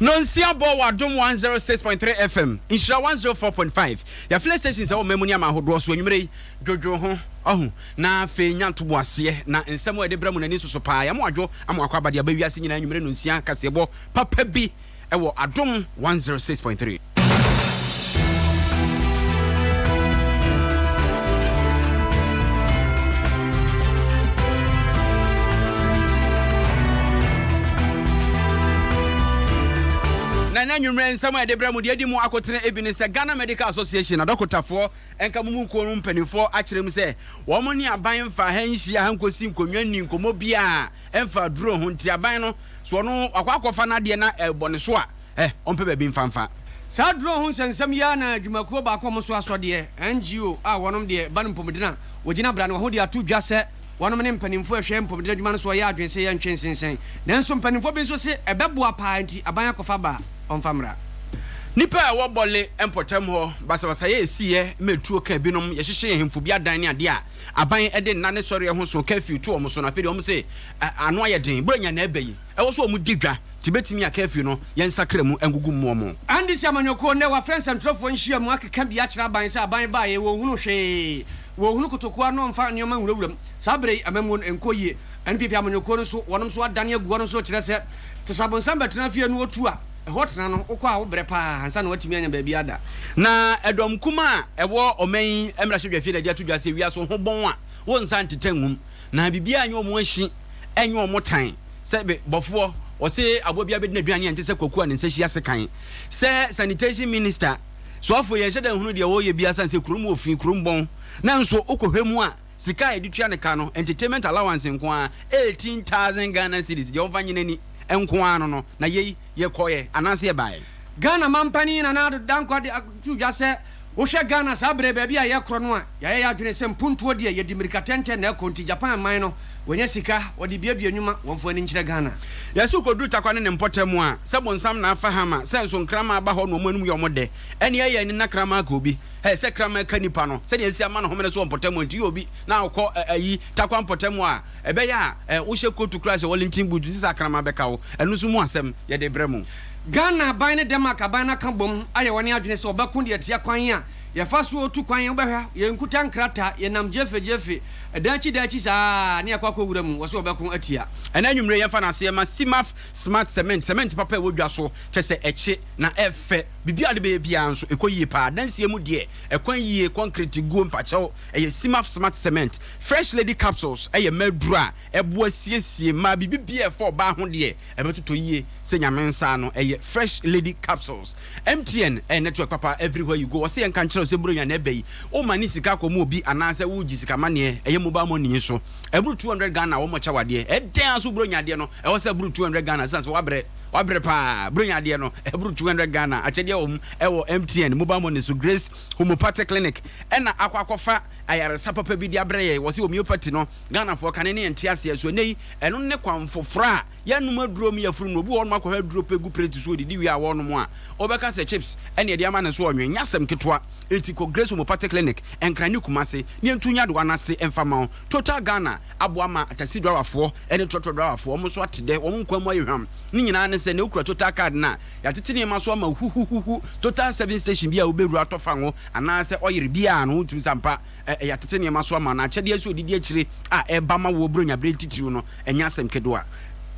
Nonsia bɔ wɔ Adom 106.3 FM, Nhyira 104.5. Yɛ filling stations ɛwɔ ɔman mu ne aman ahodoɔ so. Anwummerɛ yi, dwodwo ho, ɔho, na afei nya ntoboaseɛ na nsɛm a yɛde brɛ mo no ani soso paa. Yɛama wadwo ama wakɔ aba de aba wiase nyinaa anwummerɛ nonsia kaseɛbɔ papa bi wɔ Adom 106.3. Na ɛnɛ anwummerɛ nsɛm a yɛde brɛ mo deɛ adi mu akotene ebi ne sɛ Ghana Medical Association adɔkotafoɔ nka mo mu kuo no mpanimfoɔ akyerɛ mu sɛ wɔn ne aban mfa ha nhyia ha nkɔsi nkonnwa nni nkɔmmɔ biara ɛmfa aduro ho nti aban no so ɔno wakɔ akɔfa n'adeɛ na ɛbɔ ne so a Ɛ, ɔmpɛ baabi mfa mfa. Saa drone ho nsɛnsɛm yi ara na adwumakuo baako a wɔso asɔdeɛ, NGO, a wɔnom deɛ ba no mpomdene a wɔgyina bra no wɔ ho de ato dwa sɛ wɔnom ne mpanimfoɔ a ɛhwɛ mpomdene adwuma no soɔ yɛ adwene sɛ yɛntwe nsensɛn. Nanso mpanimfoɔ bi nso se ɛbɛboa paa nti aban akɔfa ba a ɔmfa mmra. Nnipa a ɛwɔ Bɔle mpɔtam hɔ, basabasayɛ a esiiɛ ma etuo kaa binom, yɛhyehyee ahemfo bi adan ne adeɛ a aban de nna ne sɔreɛ ho so curfew to wɔn so no, afei deɛ wɔn se ano ayɛ den. Buronya na ɛreba yi, ɛwɔ sɛ wɔn di dwa. Nti bɛtumi a curfew no yɛnsakra mu ngugu mmoɔ mo. NDC amanyɔkuo nnɛ wafrɛ nsɛmtwerɛfoɔ nhyiamu akeka bi akyerɛ aban sɛ aban baeɛ wɔnhunu hwee, wɔnhunu kotokuo ano mfa nneɛma nwurawura mu, saa berɛ yi amammuo no nkɔ yie. NPP amanyɔkuo no nso wɔnom nso adane agu hɔnom nso kyerɛ sɛ te sɛ abonsam bɛtena fie no ɔtu a ɛhɔ tena no wokɔ a wobrɛ paa ansa na woatumi anya baabi ada. Na ɛdɔm kumaa a ɛwɔ ɔman yi mmarahyɛdwafie na ɛde ato dwa sɛ wiase ho bɔn a wonsa ntetɛ ngum na biribiara nyɛ wɔn ahyi nyɛ wɔn tan. Sɛ be bɔfoɔ, ɔse aboa biara bɛdi n'aduane a ɛnte sɛ kwaku a ne nsa hyia sekan. Sɛ sanitation minister, soafoɔ yi ɛnhyɛ da nhunu deɛ wɔreyɛ biara sane sɛ kurom wɔ fi, kurom bɔn. Nanso wokɔhwɛ mu a, sika a yɛde tua ne ka no, entertainment allowance nko ara, 18,000 Ghana cedis, deɛ ɔmfa nye n'ani nko ara no no, na yei, yɛkɔeɛ anaase yɛbaeɛ? Ghana manpanin Nana Addo Dankwa de ato dwa sɛ Wohwɛ Ghana saa berɛ yi baabi a yɛkorɔ no a, yɛayɛ yɛn adwene sɛ mpuntuo deɛ yɛdi mmirika tɛntɛn na ɛkɔ nti Japan man no wɔnya sika wɔde biabia nnwuma wɔmfa ani nkyerɛ Ghana. Yɛse wokɔduru Tarkwa ne ne mpɔtam a, sɛ bonsam na afa hama, sɛ nso nkraman aba hɔ na wɔn anom yɛ wɔn dɛ. Ɛne ɛyɛ ani na kraman aka obi. Hɛ, sɛ kraman ka nipa no, sɛdeɛ asi ama no homene so wɔ mpɔtam hɔ nti, yɛ obi na wokɔ ɛ, ayi, Tarkwa mpɔtam hɔ a, ɛbɛyɛ a, ɛ, wohyɛ kotu koraa hyɛ Wellington boot nti sɛ akraman bɛka wo. Ɛno nso mu asɛm, yɛde rebrɛ mo. Ghana aban ne Denmark aban no aka bom ayɛ wɔn adwene sɛ wɔbɛko de atia kwan a yɛfa so tu kwan. Wobɛhwɛ, yɛnkuta nkrataa, yɛnam gyefegyefe, dan akyi dan akyi saa ara na yɛakɔ akɔwura mu. Wɔse wɔbɛko atia. Ɛnnɛ anwummere yɛmfa no aseɛ ma Cimaf Smart Cement, cement papa a ɛwɔ dwa so, kyɛ sɛ ɛkye na ɛfɛ, biribiara a wode bɛyɛ biara nso ɛkɔ yie paa. Adansie mu deɛ, ɛkwan yie, kɔnkrete guo, mpakyɛw, ɛyɛ Cimaf Smart Cement. Fresh Lady Capsules yɛ mmaa aduro a ɛboa siesie mmaa, biribi biara a ɛfa ɔbaa ho deɛ, Ɛbɛtotɔ yie sɛ Nyame nsa ano ɛyɛ Fresh Lady Capsules. MTN ɛyɛ network papa everywhere you go. Wɔse yɛnka nkyerɛ wo sɛ Buronya na ɛba yi, woma ne sika kɔma obi anaasɛ wogye sika maneɛ ɛyɛ mobile money yi so. Ɛboro 200 Ghana a wɔmmɔ kyɛ wo adeɛ. Ɛdɛn ara so Buronya adeɛ no ɛwɔ sɛ ɛboro 200 Ghana ɛsiane sɛ wabrɛ, wabrɛ paa. Buronya adeɛ no ɛboro 200 Ghana. Akyɛdeɛ wɔ mu ɛwɔ MTN mobile money so. Grace Homeopathic Clinic ɛna akɔ akɔfa ayaresa papa bi de abrɛ yɛn. Wɔse homeopathy no Ghanafoɔ kane ne yɛnte aseɛ so ɛnnɛ yi ɛno ne kwan foforɔ a yɛnom aduro mu yafunu no. Obi wɔ hɔnom akɔhwɛ aduro pɛ gu prate so ɔdidi wie a wɔnom a wobɛka sɛ chips ɛne ɛde ama no nso ɔnwe nyɛ asɛm ketewa. Enti kɔ Grace Homeopathic Clinic, Nkran ne Kumase ne yɛntu nyadewa no ase mfa ma wo. Total Ghana aboa ma taxi driverfoɔ ne trɔtrɔ driverfoɔ wɔn nso ate dɛ wɔn nkwa mu ayɛ hwam. Ne nyinaa ne sɛ nea wokura Total card no a yɛatete nneɛma so ama wo huhuhuhu. Total service station bi a wobɛwura atɔ fango anaasɛ ɔyere biara no wotumi sɛ ampa Ɛyɛ atete nneɛma so ama, na akyɛdeɛ nso a ɛdidi akyire a ɛreba ma woɔ Buronya berɛ titiriw no, ɛnyɛ asɛm ketewa.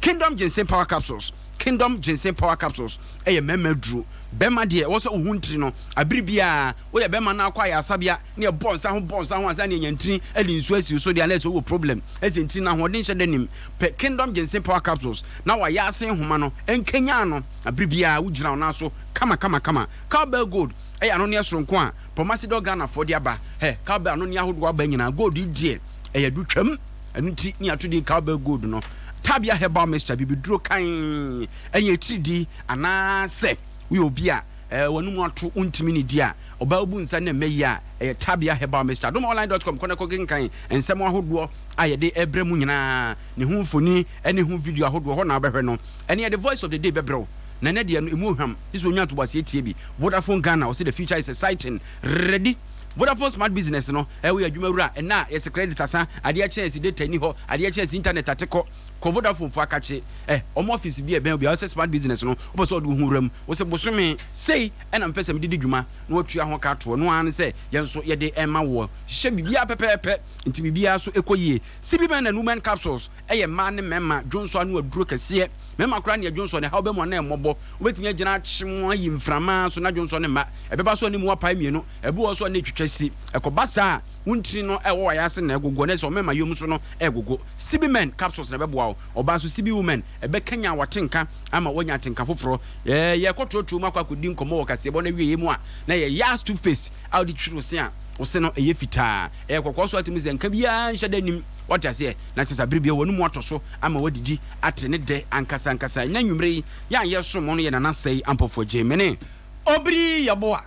Kingdom Ginseng Power Capsules Kingdom Ginseng Power Capsules yɛ mmarima aduro. Barima deɛ, ɛwɔ sɛ wo ho ntiri no abere biara. Woyɛ barima na akɔ ayaresabea na yɛbɔ nsa ho bɔ nsa ho ansa na yɛanya ntini de nsuo asi wo so deɛ, na ɛsɛ wowɔ problem. Ɛsɛ ntini no ahoɔden nhyɛ da nnim. Pɛ Kingdom Ginseng Power Capsules na wayɛ ase nhoma no nkanyan no abere biara. Wogyina wo nan so kama kama kama. Cowbell Gold yɛ anonneɛ soronko a Pɔmasidɔ Ghanafoɔ de aba. Hɛ, cowbell anonneɛ ahodoɔ aba nyinaa, gold yi deɛ, ɛyɛ adu twam. Ɛno nti ne yɛato din cowbell gold no. Tabia herbal mixture, bibiduro kann, ɛne atiridii, anaasɛ woyɛ obi a eh, w'anum ato, wontumi nnidi a, ɔbaa wobu nsa ne mmɛ yi a, ɛyɛ Tabia herbal mixture. Adomonline dot com, kɔ na kɔkenkan nsɛm ahodoɔ a yɛde rebrɛ mu nyinaa, ne ho mfoni ne ho video ahodoɔ, hɔ na wobɛhwɛ no. Ɛne yɛde voice of the day bɛbrɛ wo. Na ɛnɛ deɛ no, ɛmu ohwam. Gye sɛ onya ntoboaseɛ tie bi. Vodafone Ghana, ɔse the future is exciting. Ready? Vodafone Smart Business no, woyɛ adwuma wura a, ɛnnɛ a yɛse credit asa, adeɛ kye a yɛse data nni hɔ, adeɛ kye a yɛse internet ate kɔ. Kɔ Vodafone foɔ akakye ɛ, wɔn office bi a ɛbɛn wo biara, wosɛ Smart Business no, wopɛ sɛ wode wo ho wura mu, wose bosome sei na mepɛ sɛ mede di dwuma, na woatua ho ka ato hɔ, ɛno ara ne sɛ yɛn nso yɛde rema woɔ. Hyehyɛ biribiara pɛpɛɛpɛ, nti biribiara nso kɔ yie. CB Men and Women Capsules yɛ mmaa ne mmarima dwonsɔ ano aduro kɛseɛ. Mmarima koraa neɛ dwonsɔ no, ɛhaw bɛ mu anaa ɛmmɔbɔ. Wobɛtumi agyina akye mu ayi mframa so na dwonsɔ no mma. Ɛbɛba so a ne mu apae mmienu, ɛbi wɔ hɔ nso a na ɛtwitwa si. Ɛkɔba saa a, wo ntini no ɛwɔ w'ayaase na ɛgogoɔ, na ɛsɛ ɔmmarima yom nso no ɛregogo. CB Men Capsules na ɛbɛboa wo. Ɔbaa nso CB Women, ɛbɛkanyan w'atenka ama woanya atenka foforɔ. Yɛrekɔ trɔtrɔ mu akɔ akɔdi nkɔmmɔ wɔ kaseɛbɔ no awieeɛ mu a, na ɛyɛ Yas Toothpaste a wode twiri wo se a, wo se no ɛyɛ fitaa. Ɛyɛ kɔkɔɔ so a tumi sɛ nka biara nhyɛ da nnim. Wate aseɛ? Na kyerɛ sɛ bere biara w'anomu atɔ so ama woadidi ate ne dɛ ankasa ankasa. Ɛnnɛ anwummere yi, yɛn a yɛresom mo no yɛ Nana Sɛi Ampofo Agyei. Mene. Obiri Yeboah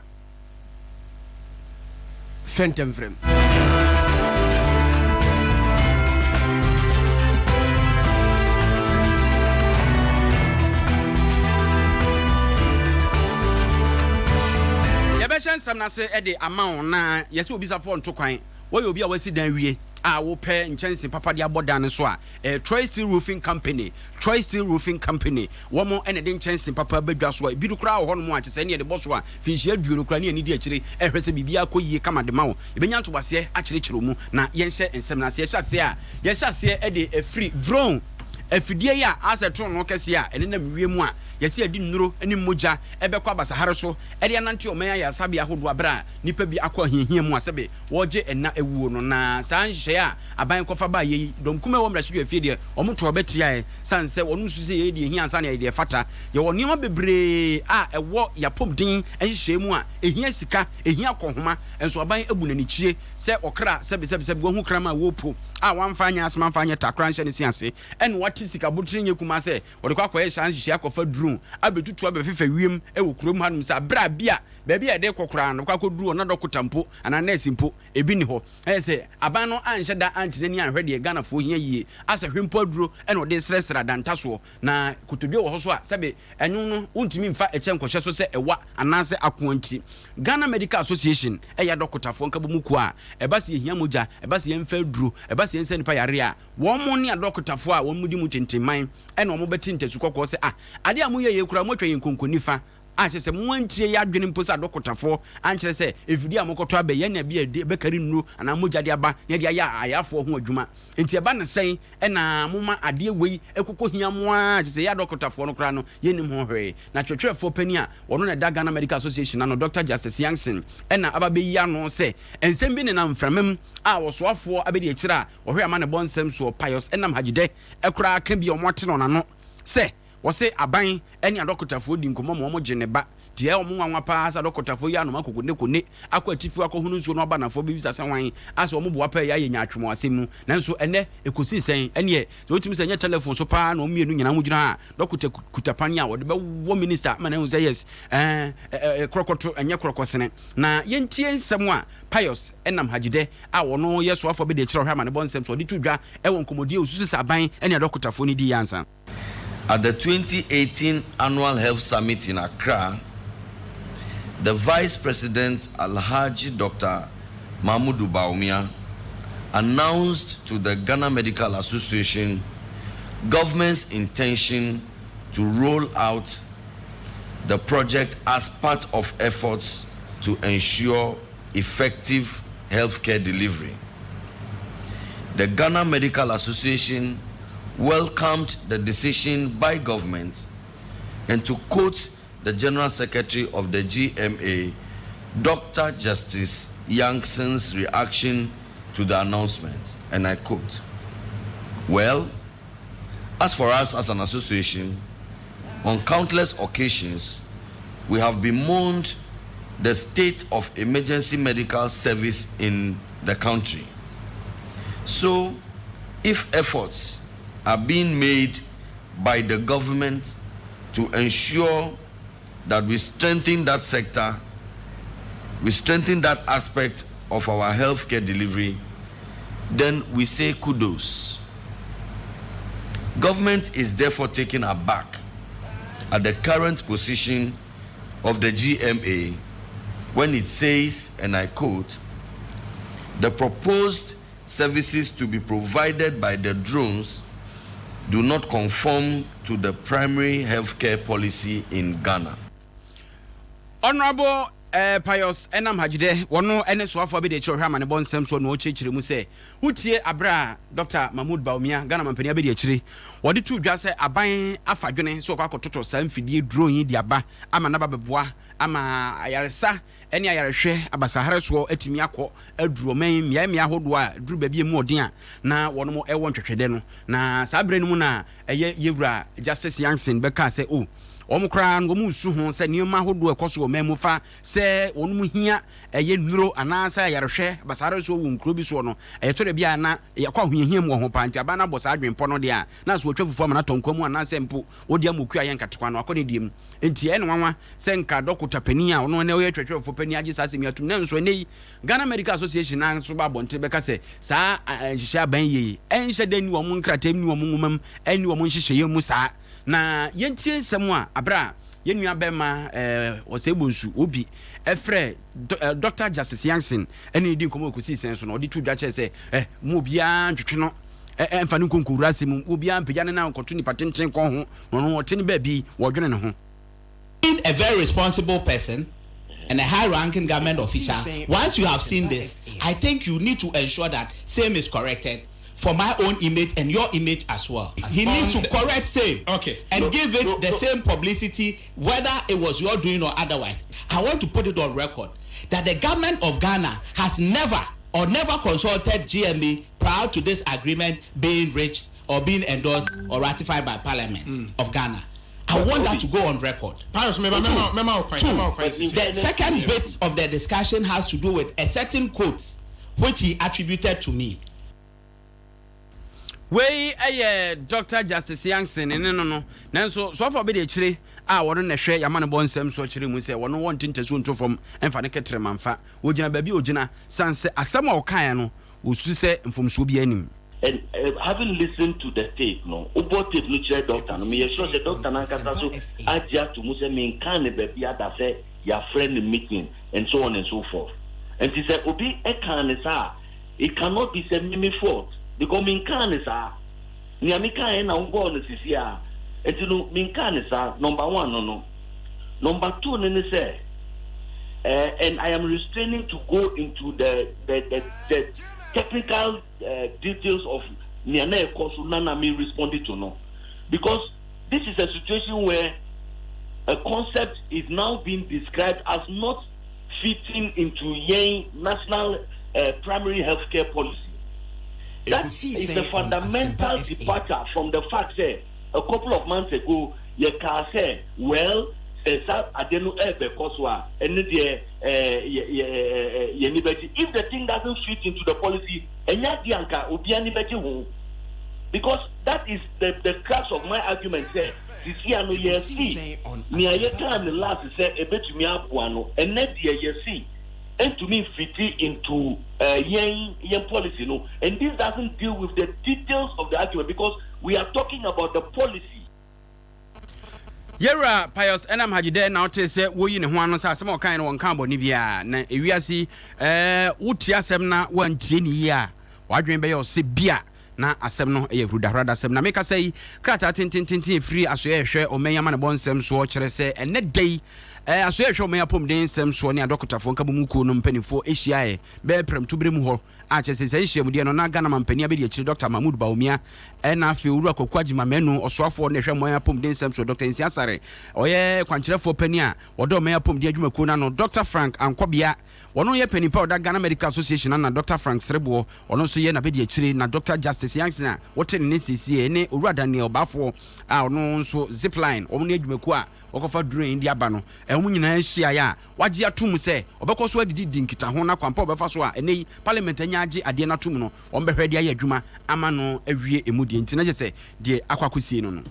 Fɛntɛmfrɛm. Yɛbɛhyɛ nsɛm no ase de ama wo na yɛsɛ obisafoɔ nto kwan. Woyɛ obi a woasi dan wie a wopɛ nkyɛnse papa de abɔ dan no so a, ɛyɛ Troy Steel Roofing Company, Troy Steel Roofing Company, wɔn na ɛde nkyɛnse papa ba dwa so a ebi no koraa wɔ hɔnom a kyerɛ sɛ ɛne yɛde bɔ so a mfinhyia aduonu koraa ne yɛn ani di akyire rehwɛ sɛ biribiara kɔ yie kama de ma wo. Yɛbɛnya ntoboaseɛ akyerɛkyerɛ wo mu na yɛnhyɛ nsɛm no ase. Yɛhyɛ aseɛ a, yɛhyɛ aseɛ de afiri drone afidie yi a asɛ toonoo kɛseɛ a ɛnenam wiem a yɛse yɛde nnuro ne mogya bɛkɔ abasahare so de anante ɔman ayaresabea ahodoɔ berɛ a nnipa bi akɔ ahiahia mu a sɛbe wɔregye nna awuo no. Na saa nhyehyɛeɛ a aban kɔfa baeɛ yi, dɔm kumaa a ɛwɔ mmarahyɛbadwafie deɛ, wɔn toa bɛtiaeɛ sane sɛ wɔnom susu sɛ yɛyɛ deɛ ɛhia ansa na yɛayɛ deɛ ɛfata. Yɛwɔ nneɛma bebree a ɛwɔ yɛn apɔmuden nhyehyɛeɛ mu a ɛhia sika, ɛhia akɔnhoma, nso aban abu no anikyie sɛ ɔkra sɛbesɛbesɛbe wahu kraman a wɔrepo a wamfa anyɛ asɛm amfa anyɛ takora anhyɛ ne se ase ɛna wate sika botire nyɛ kumaa sɛ wɔde kɔ akɔyɛ saa nhyehyɛeɛ akɔfa drone abɛtutu abɛfefa wiem wɔ kurom hanom sɛ aberɛ a bi a Baabi a yɛde rekɔ koraa no, wokɔ akɔduru hɔ na dɔkota mpo anaa nɛɛse mpo, ebi nni hɔ. Ɛyɛ sɛ aban no anhyɛ da ante n'ani anhwɛ deɛ Ghanafoɔ hia yie. Asɛ hwe mpo aduro na ɔde resrɛsrɛ adantasoɔ. Na kotodwe wɔ hɔ so a, sɛbe ɛnwo no wontumi mfa ɛkyɛ nkɔhyɛ so sɛ ɛwa anaasɛ akoa nti. Ghana Medical Association yɛ adɔkotafoɔ nkabɔmu kuo a ɛba sɛ yɛhia mogya, ɛba sɛ yɛmfa aduro, ɛba sɛ yɛnsa nnipa yareɛ a, wɔn ne adɔkotafoɔ a wɔn di mu ntentenman na wɔbɛte ntasu kɔkɔɔ sɛ ah, adeɛ a moyɛ yei koraa moatwa yɛn konkonifa. A kyerɛ sɛ moantie yɛn adwene mpo sɛ adɔkotafoɔ ankyerɛ sɛ mfidie a mokɔtɔ abɛ yɛn na bi a ɛde bɛkari nnuro anaa mogya de aba na yɛde ayɛ ayarefoɔ ho adwuma. Enti ɛba no sɛn na moma adeɛ wei kɔkɔ hia mo ara kyerɛ sɛ yɛn adɔkotafoɔ no koraa no yɛnnim ho hwee. Na kyerɛkyerɛfoɔ panin a ɔno na ɛda Ghana Medical Association ano, Dɔkta Justice Yankson na aba abɛyi ano sɛ nsɛm bi nenam mframa mu a ɔsoafoɔ abɛdiakyire a ɔhwɛ amanebɔ nsɛm soɔ Pius Enam Hadzide koraa ka bi a wɔate no n'ano sɛ Wɔse aban ne adɔkotafoɔ di nkɔmmɔ ma wɔgye ne ba. Deɛ ɛyɛ wɔn nwanwa paa sɛ adɔkotafoɔ yi anom akɔ kone kone akɔ atifi hɔ akɔhono nsuo no aba anafoɔ bɛbisa sɛ hwan a sɛ wɔn boa paa yi ayɛ nyaatwom wɔ asɛm mu. Nanso ɛnnɛ ɛkɔsii sɛn? Ɛnneɛ sɛ wotumi sɛ ɛnyɛ tɛlɛfon so paa na wɔn mmienu nyinaa wɔgyina ha a, dɔkota kuta paneɛ a wɔde bɛwɔ minista ma no ahu sɛ yes, ɛɛ, ɛɛ, korɔkɔto ɛnyɛ korɔkɔsene. Na yɛntie nsɛm a Pius Enam Hadzide a ɔno yɛ soafoɔ abadiakyire a ɔhwɛ amanebɔ nsɛm so ɔde too dwa wɔ nkɔmmɔdie a ɔsusu sɛ aban ne adɔkotafoɔ no diiɛ ansa. At the 2018 Annual Health Summit in Accra, the Vice President Alhaji Dr. Mahmudu Bawumia announced to the Ghana Medical Association government's intention to roll out the project as part of efforts to ensure effective healthcare delivery. The Ghana Medical Association welcomed the decision by government and to quote the General Secretary of the GMA, Dr. Justice Yankson's reaction to the announcement, and I quote, Well, as for us as an association, on countless occasions, we have bemoaned the state of emergency medical service in the country. So, if efforts are being made by the government to ensure that we strengthen that sector, we strengthen that aspect of our healthcare delivery, then we say kudos. Government is therefore taken aback at the current position of the GMA when it says, and I quote, The proposed services to be provided by the drones do not conform to the primary healthcare policy in Ghana. Honourable eh, Pius Enam Hadzide, wɔno ne soafoɔ abɛdiakyire ɔhwɛ amanebɔ nsɛm soɔ na ɔkyerɛkyerɛ mu sɛ, wotie aberɛ a Dɔkta Mahmood Bawumia, Ghana mampanin abɛdiakyire, wɔde too dwa sɛ aban afa adwene sɛ wɔkɔ akɔtotɔ saa mfidie drone yi de aba ama no aba abɛboa ama ayaresa ne ayarehwɛ abasaharɛ soɔ atumi akɔ aduru ɔman yi mmeae mmeae ahodoɔ a duru baabi a ɛmu ɔden a na wɔnom wɔ ntwɛtwɛdɛ no. Na saa berɛ no mu na ɛyɛ Yɛwura Justice Yankson bɛkaa sɛ o wɔn koraa no wɔn resu ho sɛ nneɛma ahodoɔ a ɛkɔ so wɔ ɔman mu fa sɛ wɔnom hia ɛyɛ nnuro anaasɛ ayarehwɛ abasaharɛ soɔ wɔ nkuro bi soɔ no ɛyɛ tɔ da bi a na yɛkɔ ahohiahia mu wɔ ho paa nti aban no abɔ saa adwenpɔ no deɛ a na sɛ wɔtwa fufuo ama no atɔ nkwa mu anaasɛ mpo wɔde ama okuo a ɛyɛ nkatekwan no akɔ ne deɛ mu. Enti ɛyɛ no nwanwa sɛ nka dɔkota panin a ɔno ne ɔyɛ twerɛtwerɛfoɔ panin agye saa asɛm yi atom. Nanso ɛnnɛ yi, Ghana Medical Association no ara nso ba abɔntene bɛka sɛ saa nhyehyɛe aban yɛ yi nhyɛ da nni wɔn nkrataa mu, nni wɔn nwoma mu, nni wɔn nhyehyɛeɛ mu saa. Na yɛntie nsɛm a berɛ a yɛn nua barima Osei Bonsu, Obi, frɛɛ Dɔkta Justice Yankson ne no dii nkɔmmɔ wɔ Kosii Sɛn so no, ɔde too dwa kyerɛɛ sɛ, eh, mo obiara ntwetwe no mfa no nkɔ nkɔwura asɛm mu, obiara mpagya ne nan nkɔto nipa tenten kɔn ho, na ɔno ɔte ne baabi, wɔdwene ne ho. Being a very responsible person and a high ranking government official, once you have seen this, I think you need to ensure that same is corrected for my own image and your image as well. He needs to correct same okay. and no, give it no, the no. same publicity, whether it was your doing or otherwise. I want to put it on record that the government of Ghana has never or never consulted GMA prior to this agreement being reached or being endorsed or ratified by Parliament mm. of Ghana. I want that to go on record. Two, the second bit of the discussion has to do with a certain quote which he attributed to me. Wei yɛ Dɔkta Justice Yankson ne no no. Nanso soafoɔ abadiakyire a wɔno na ɛhwɛ y'amanebɔ nsɛm soɔ kyerɛ mu sɛ wɔno wɔnte ntasuo nto fam mfa ne kɛtrɛma mfa. Wɔgyina baabi a ɔgyina sane sɛ asɛm a ɔkaeɛ no wɔsusu sɛ mfomsoɔ biara nnim. And having listened to the tape no, wobɔ tape no kyerɛ doctor no, meyɛ sure sɛ doctor no ankasa so agye ato mu sɛ menkaa no baabi ada sɛ yɛafrɛ no meeting and so on and so forth. Nti sɛ obi kaa no saa a, it cannot be sɛ me me fault because menkaa no saa. Nea mekaeɛ na wobɔɔ no sisi a, nti no menkaa no saa, number one no no. Number two no ne sɛ, eh, and I am restraining to go into the, the, the, the technical uh, details of nea na ɛkɔ so na na me respond to no because this is a situation where a concept is now being described as not fitting into yɛn national uh, primary health care policy. That is a fundamental departure from the fact that a couple of months ago yɛkaa sɛ well sɛ saa ade no ɛrebɛkɔ so a ɛno deɛ ɛɛ yɛ yɛ yɛn ani bɛgye if the thing doesn't fit into the policy ɛnyɛ adeɛ anka obi ani bɛgye ho because that is the the crux of my argument sɛ sisi ano yɛsi nea yɛkaa ne last sɛ ebetumi aboa no ɛnɛ deɛ yɛsi ntumi fit into uh, yɛn yɛn policy no and this doesn't deal with the details of the argument because we are talking about the policy. Yɛwura Pius Enam Hadzide na ɔtee sɛ woyi ne ho ano sɛ asɛm a ɔkae no wɔnkaa bɔne biara. Na ewiase yi, ɛɛ, wotie asɛm na woantie no yie a, w'adwene bɛyɛ wo sɛ bi a na asɛm no yɛ hurudahurada-sɛm. Na mekasa yi, krataa tententen a ɛfiri Asoɛeɛ Hwɛ Ɔman Yi Amanebɔ Nsɛm soɔ kyerɛ sɛ ɛnnɛ da yi, ɛɛ, Asoɛeɛ Hwɛ Ɔman Yi Apɔmuden Nsɛm soɔ ne Adɔkotafoɔ Nkabom Kuo no mpanimfoɔ hyiaeɛ bɛyɛ prɛmtoberɛ mu hɔ a kyerɛ sɛ saa nhyiamudeɛ no na Ghana Mampanin Abadiakyire Dɔkta Mahmood Bawumia ɛna afei Owura Kwaku Agyemang Manu, Ɔsoafoɔ na ɛhwɛ Ɔman Apɔmuden Nsɛm soɔ, Dɔkta Nsia Asare, ɔyɛ kwankyerɛfoɔ panin a ɔda Ɔman Apɔmuden Adwumakuo no ano, Dɔkta Frank Ankɔbea, ɔno yɛ panin pa a ɔda Ghana Medical Association ano na Dɔkta Frank Sereboɔ, ɔno nso yɛ n'abadiakyire na Dɔkta Justice Yankson a wote ne nne seesei ne Owura Daniel Baafoɔ a ɔno nso Zipline, wɔn ne adwumakuo a wɔkɔfa drone yi de aba no, wɔn nyinaa hyiaeɛ a Wagye atom sɛ ɔbɛkɔ so adidi di nkitaho na kwan pa a ɔbɛfa so a ɛnnɛ yi Parliament anya agye adeɛ no atom no, wɔbɛhwɛ de ayɛ adwuma ama no awie emu deɛ nti na kyerɛ sɛ deɛ akɔ akɔsie no no.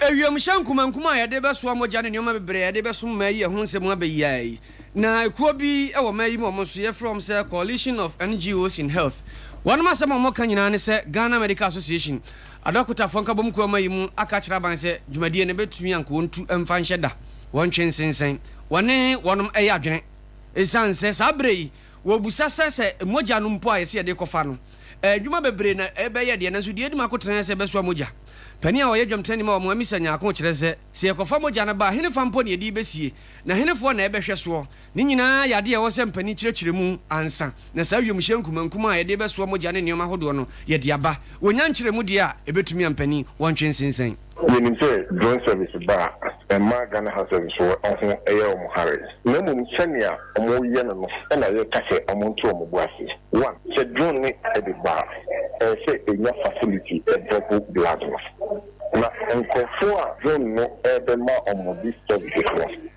Ewiemhyɛn nkumankuma a yɛde bɛsoa mogya ne nneɛma bebree a yɛde bɛsom mmaa yi ɛho nsɛm aba yi ara yi. Na ekuo bi wɔ mmaa yi mu a wɔn nso yɛfrɛ wɔn sɛ Coalition of NGOs in Health. Wɔnom asɛm a wɔka nyinaa ne sɛ Ghana Medical Association, adɔkotafoɔ nkabom kuo mma yi mu aka akyerɛ aban sɛ dwumadie no bɛtumi anka wɔntu mfa nhyɛ da, wɔntwe nsensɛn. Wɔne wɔnom yɛ adwene esiane sɛ saa berɛ yi Wɔbisa sɛ, sɛ mogya no mpo a yɛse yɛde rekɔfa no, adwuma bebree na ɛbɛyɛ deɛ, nanso deɛ ɛdi mu akotene ne sɛ ɛbɛsoa mogya. Panin a ɔyɛ dwamtenani ma wɔn, Amisa Nyarko, kyerɛ sɛ, sɛ yɛkɔfa mogya no ba a, henefa mpo na yɛde rebɛsie, na henefoɔ na ɛbɛhwɛ soɔ? Ne nyinaa yɛ adeɛ a ɛwɔ sɛ mpanin kyerɛkyerɛ mu ansa na saa wiemhyɛn nkumankumaa a yɛde rebɛsoa mogya ne nneɛma ahodoɔ no yɛde aba. Wɔnya nkyerɛmu deɛ a, ɛbɛtumi a mpanin wɔntwe nsensɛn. Yɛnim sɛ drone service ba a, ɛma Ghana Health Service foɔ ho yɛ wɔn hare. Na mmom sɛnea wɔyɛ no no na yɛka sɛ wɔnto wɔn bo ase. One, sɛ drone no de ba a, ɛyɛ sɛ ɛnya facility drop blood no. Na nkurɔfoɔ a drone no rebɛma wɔn these services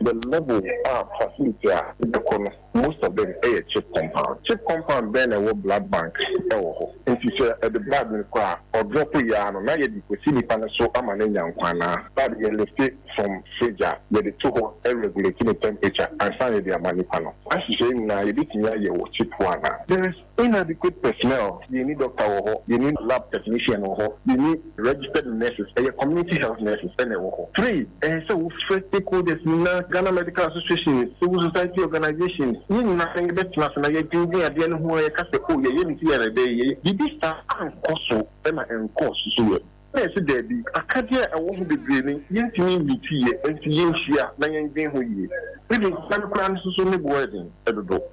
no, the level a facility a ɛbɛkɔ no, most of them yɛ chip compound. Chip compound bɛn na ɛwɔ blood bank wɔ hɔ? Nti sɛ ɛde blood no kɔ a, ɔdrop yɛ ara no na yɛde kɔsi nipa no so ama no anya nkwa anaa? Blood yɛ lifte from fridge a, yɛde to hɔ regulate ne temperature ansa na yɛde ama nipa no. Saa nhyehyɛe nyinaa yɛbɛtumi ayɛ wɔ chip hɔ anaa? There is Inadequate personnel, Yɛnni doctor wɔ hɔ, yɛnni lab technician wɔ hɔ, yɛnni registered nurses, ɛyɛ community health nurses na ɛwɔ hɔ. Three, ɛyɛ sɛ wofrɛ stakeholders nyinaa, Ghana Medical Association, civil society organisations, yɛn nyinaa na yɛbɛtena ase na yɛdwendwen adeɛ no ho a yɛka sɛ oh yɛyɛ no sei a na ɛbɛyɛ yie. Biribi saa ankɔ so na ɛnkɔɔ so so yɛ. Na yɛse daabi, akadeɛ a ɛwɔ ho bebree no yɛntumi mmeeti yɛ, enti yɛnhyia na yɛndwen ho yie. Even sika no koraa no nso so ne boɔ yɛ den dodo.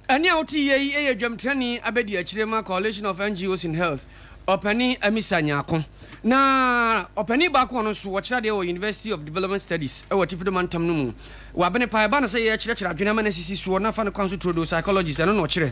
Ɛnne a wote yie yi yɛ dwamtenani abadiakyire ma Coalition of NGOs in Health, Ɔpanin Amisa Nyarko. Na ɔpanin baako a ɔno nso ɔkyerɛ adeɛ wɔ University of Development Studies wɔ Atifido Mantam no mu. Wɔ abene paa, ɛba no sɛ yɛrekyerɛkyerɛ adwene ama no asisi soɔ na afa ne kwan so turodoo, psychologist, ɛno na ɔkyerɛ.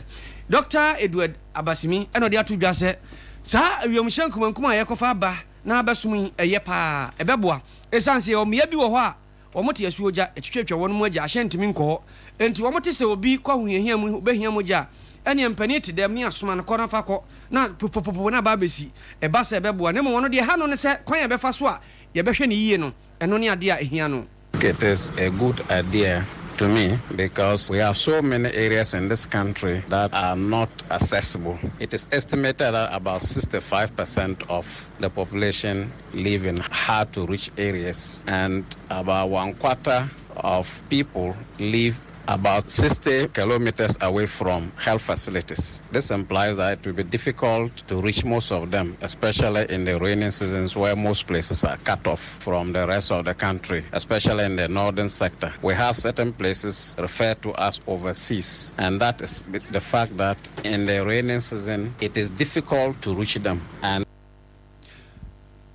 Dɔkta Edward Abasimi na ɔde ato dwa sɛ saa wiemhyɛn nkumankuma a yɛrekɔfa aba na abɛsom yi, ɛyɛ paa, ɛbɛboa. Ɛsiane sɛ yɛwɔ mmea bi wɔ hɔ a Wɔte asuogya, ɛtwitwatwa wɔn mu agya, ahyɛn ntumi nkɔ hɔ. Enti wɔte sɛ obi kɔ ahohiahia mu, obehia mogya a, ɛnneɛ mpanin te dɛm ne asoma no, kɔ na fa kɔ, na popopopo na aba abɛsi. Ɛba sɛ ɛbɛboa. Na mmom ɔno deɛ ɛha no ne sɛ kwan a yɛbɛfa so a yɛbɛhwɛ no yie no, ɛno ne adeɛ a ɛhia no. It is a good idea to me because we have so many areas in this country that are not accessible. It is estimated that about 65% of the population live in hard to reach areas and about one quarter of people live about 60 kilometers away from health facilities. This implies that it will be difficult to reach most of them, especially in the rainy seasons where most places are cut off from the rest of the country, especially in the northern sector. We have certain places referred to as overseas, and that is the fact that in the rainy season it is difficult to reach them. And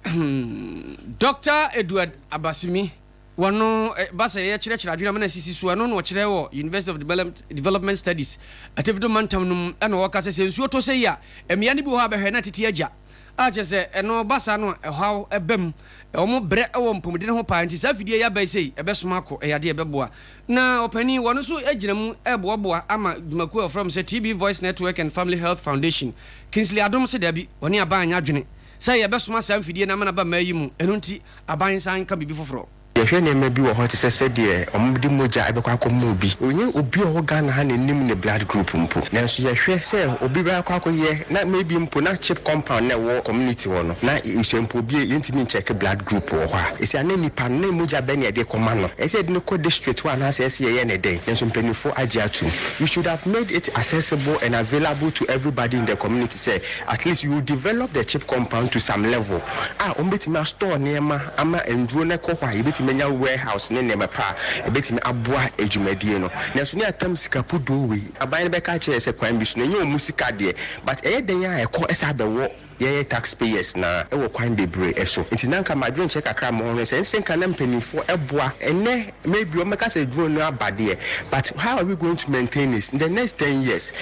Dɔkta Edward Abasimi, wɔno ba sɛ yɛkyerɛkyerɛ adwene ama no asisi so, ɛno na ɔkyerɛ wɔ University of Development Studies, Atifido Mantam no mu, ɛna ɔka sɛ sɛ nsuo tɔ sei a, mmea no bi wɔ hɔ a bɛhwɛ na tete agya, a kyerɛ sɛ ɛno ba saa no a ɛhaw ba mu, wɔn brɛ wɔ mpɔmuden ho paa, nti saa afidie yi aba yi sei, ɛbɛsoma akɔ, ɛyɛ adeɛ ɛbɛboa. Na ɔpanin, wɔno nso gyina mu reboaboa ama dwumakuo a wɔfrɛ wɔn sɛ TB Voice Network and Family Health Foundation, Kingsley Adom se dabi, wɔne aban anyɛ adwene. Sɛ yɛbɛsoma saa mfidie no amena aba mmaa yi mu, ɛno nti aban nsa nka biribi foforɔ. Yɛhwɛ nneɛma bi wɔ hɔ te sɛ sɛdeɛ wɔde mogya bɛkɔ akɔma obi. Ɛnyɛ obi a ɔwɔ Ghana ha na ɛnim ne blood group mpo. Nanso yɛhwɛ sɛ obi bɛakɔ akɔyɛ na maybe mpo na chip compound no a ɛwɔ community hɔ no na sɛ mpo obi yɛntumi nkyɛke blood group wɔ hɔ a, ɛsɛ a na nipa no na mogya bɛn na yɛde rekɔma no? Ɛsɛ sɛ yɛde no kɔ district hɔ anaasɛ ɛsɛ sɛ yɛyɛ no dɛn? Nanso mpanimfoɔ agye atom. You should have made it accessible and available to everybody in the community sɛ At least you develop the chip compound to some level a wɔn bɛtumi a store nneɛma ama nnuro no kɔ hɔ a yɛbɛtumi anya warehouse ne nneɛma pa a ɛbɛtumi aboa adwumadie no. Nanso ne atam sika puduo wei aban no bɛka akyerɛ yɛn sɛ kwan bi so no ɛnyɛ wɔn sika deɛ but ɛyɛ dɛn a ɛkɔ san bɛwɔ yɛn tax payers no ara wɔ kwan bebree so. Nti na nka m'adwenkyerɛ kakra a mewɔ ne sɛ ɛnsɛ nka na mpanimfoɔ boa ɛnnɛ maybe wɔn bɛka sɛ drone no aba deɛ but how are we going to maintain it in the next ten years?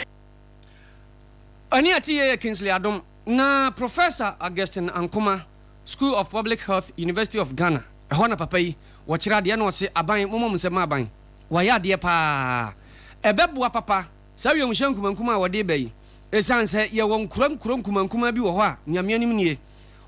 Ɛnne a ɛte yie yɛ Kingsley Adom na Professor Augustine Ankomah, School of Public Health, University of Ghana, ɛhɔ na papa yi wɔkyerɛ adeɛ na ɔse aban mommɔ mo nsam ma aban, wayɛ adeɛ paa, ɛbɛboa papa saa wiemhyɛn nkumankuma a wɔde reba yi, ɛsiane sɛ yɛwɔ nkuro nkuro nkumankuma bi wɔ hɔ a Nyame anim nie,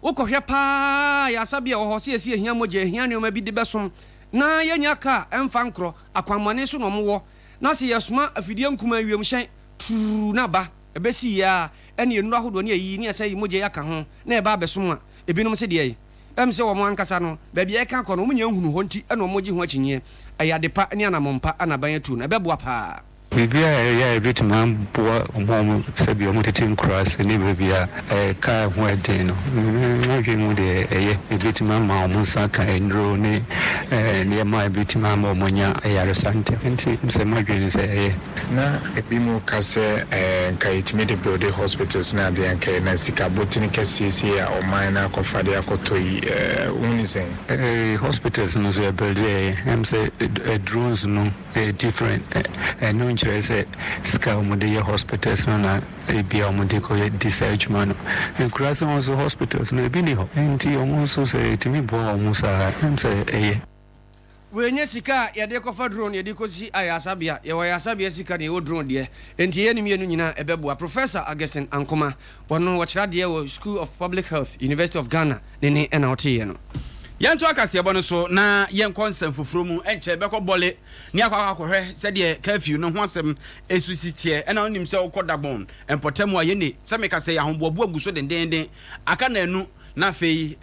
wokɔhwɛ paa a yɛasabea wɔ hɔ sɛ yɛse yɛhia mogya, yɛhia nneɛma bi de bɛsom na yɛnnya kaa ɛmfa nkorɔ, akwammɔne so na wɔwɔ na sɛ yɛsoma afidie nkumaa wiemhyɛn Turuu na ba ɛbɛsii yɛ a ɛne nnuro ahodoɔ ne ayiyi ne ɛsɛ yi mogya yi aka ho na ɛba abɛsom a ebinom se deɛ ɛm sɛ wɔn ankasa no baabi a ɛka akɔ no wɔn nnya nhunu hɔ nti na wɔn gye ho akyinnyeɛ. Ɛyɛ ade pa ne anamɔn pa na aban atuo no ɛbɛboa paa. Biribi a ɛyɛ a ɛbɛtumi aboa wɔn a wɔn sɛbi wɔn tete nkuraase ne baabi a kaa ho yɛ den no, me m'adwene mu deɛ ɛyɛ. Ɛbɛtumi ama wɔn nsa aka nnuro ne nneɛma a ɛbɛtumi ama wɔn anya ayaresa ntɛm. Nti sɛ m'adwene ne sɛ ɛyɛ. Na ebinom ka sɛ ɛɛ nka yɛtumi de builde hospitals ne adeɛ anka yɛ na sika botene kɛseɛ sei a ɔman no akɔfa de akɔtɔ yi ɛɛ wohu ne sɛn? Ɛɛ hospitals no nso yɛ builde ɛyɛ ɛm sɛ drones no ɛyɛ different ɛno nkyerɛ sɛ sika a wɔde yɛ hospitals no na ebia wɔde kɔ yɛ di saa adwuma no. Nkuraase hɔ nso hospitals no ebi ni hɔ nti wɔn nso sɛ yɛtumi boa wɔn saa ɛm sɛ ɛyɛ. Wei nyɛ sika a yɛde rekɔfa drone yɛde rekɔsi ayaresabea. Yɛwɔ ayaresabea sika na yɛwɔ drone deɛ. Enti yɛn mmienu nyinaa ɛbɛboa. Professor Augustine Ankomah, ɔno ɔkyerɛ adeɛ wɔ School of Public Health, University of Ghana, ne nne na woteeɛ no. Yɛnto akaseɛbɔ no so na yɛnkɔ nsɛm foforɔ mu. Ɛnkyɛ bɛkɔ Bɔle ne akɔ akɔhwɛ sɛdeɛ curfew no ho asɛm nso si teɛ. Ɛna wonim sɛ wokɔ Dagbon mpɔtam a yɛnni sɛ meka sɛ ahoboaboa gu so dendeenden. Aka nnanu na afei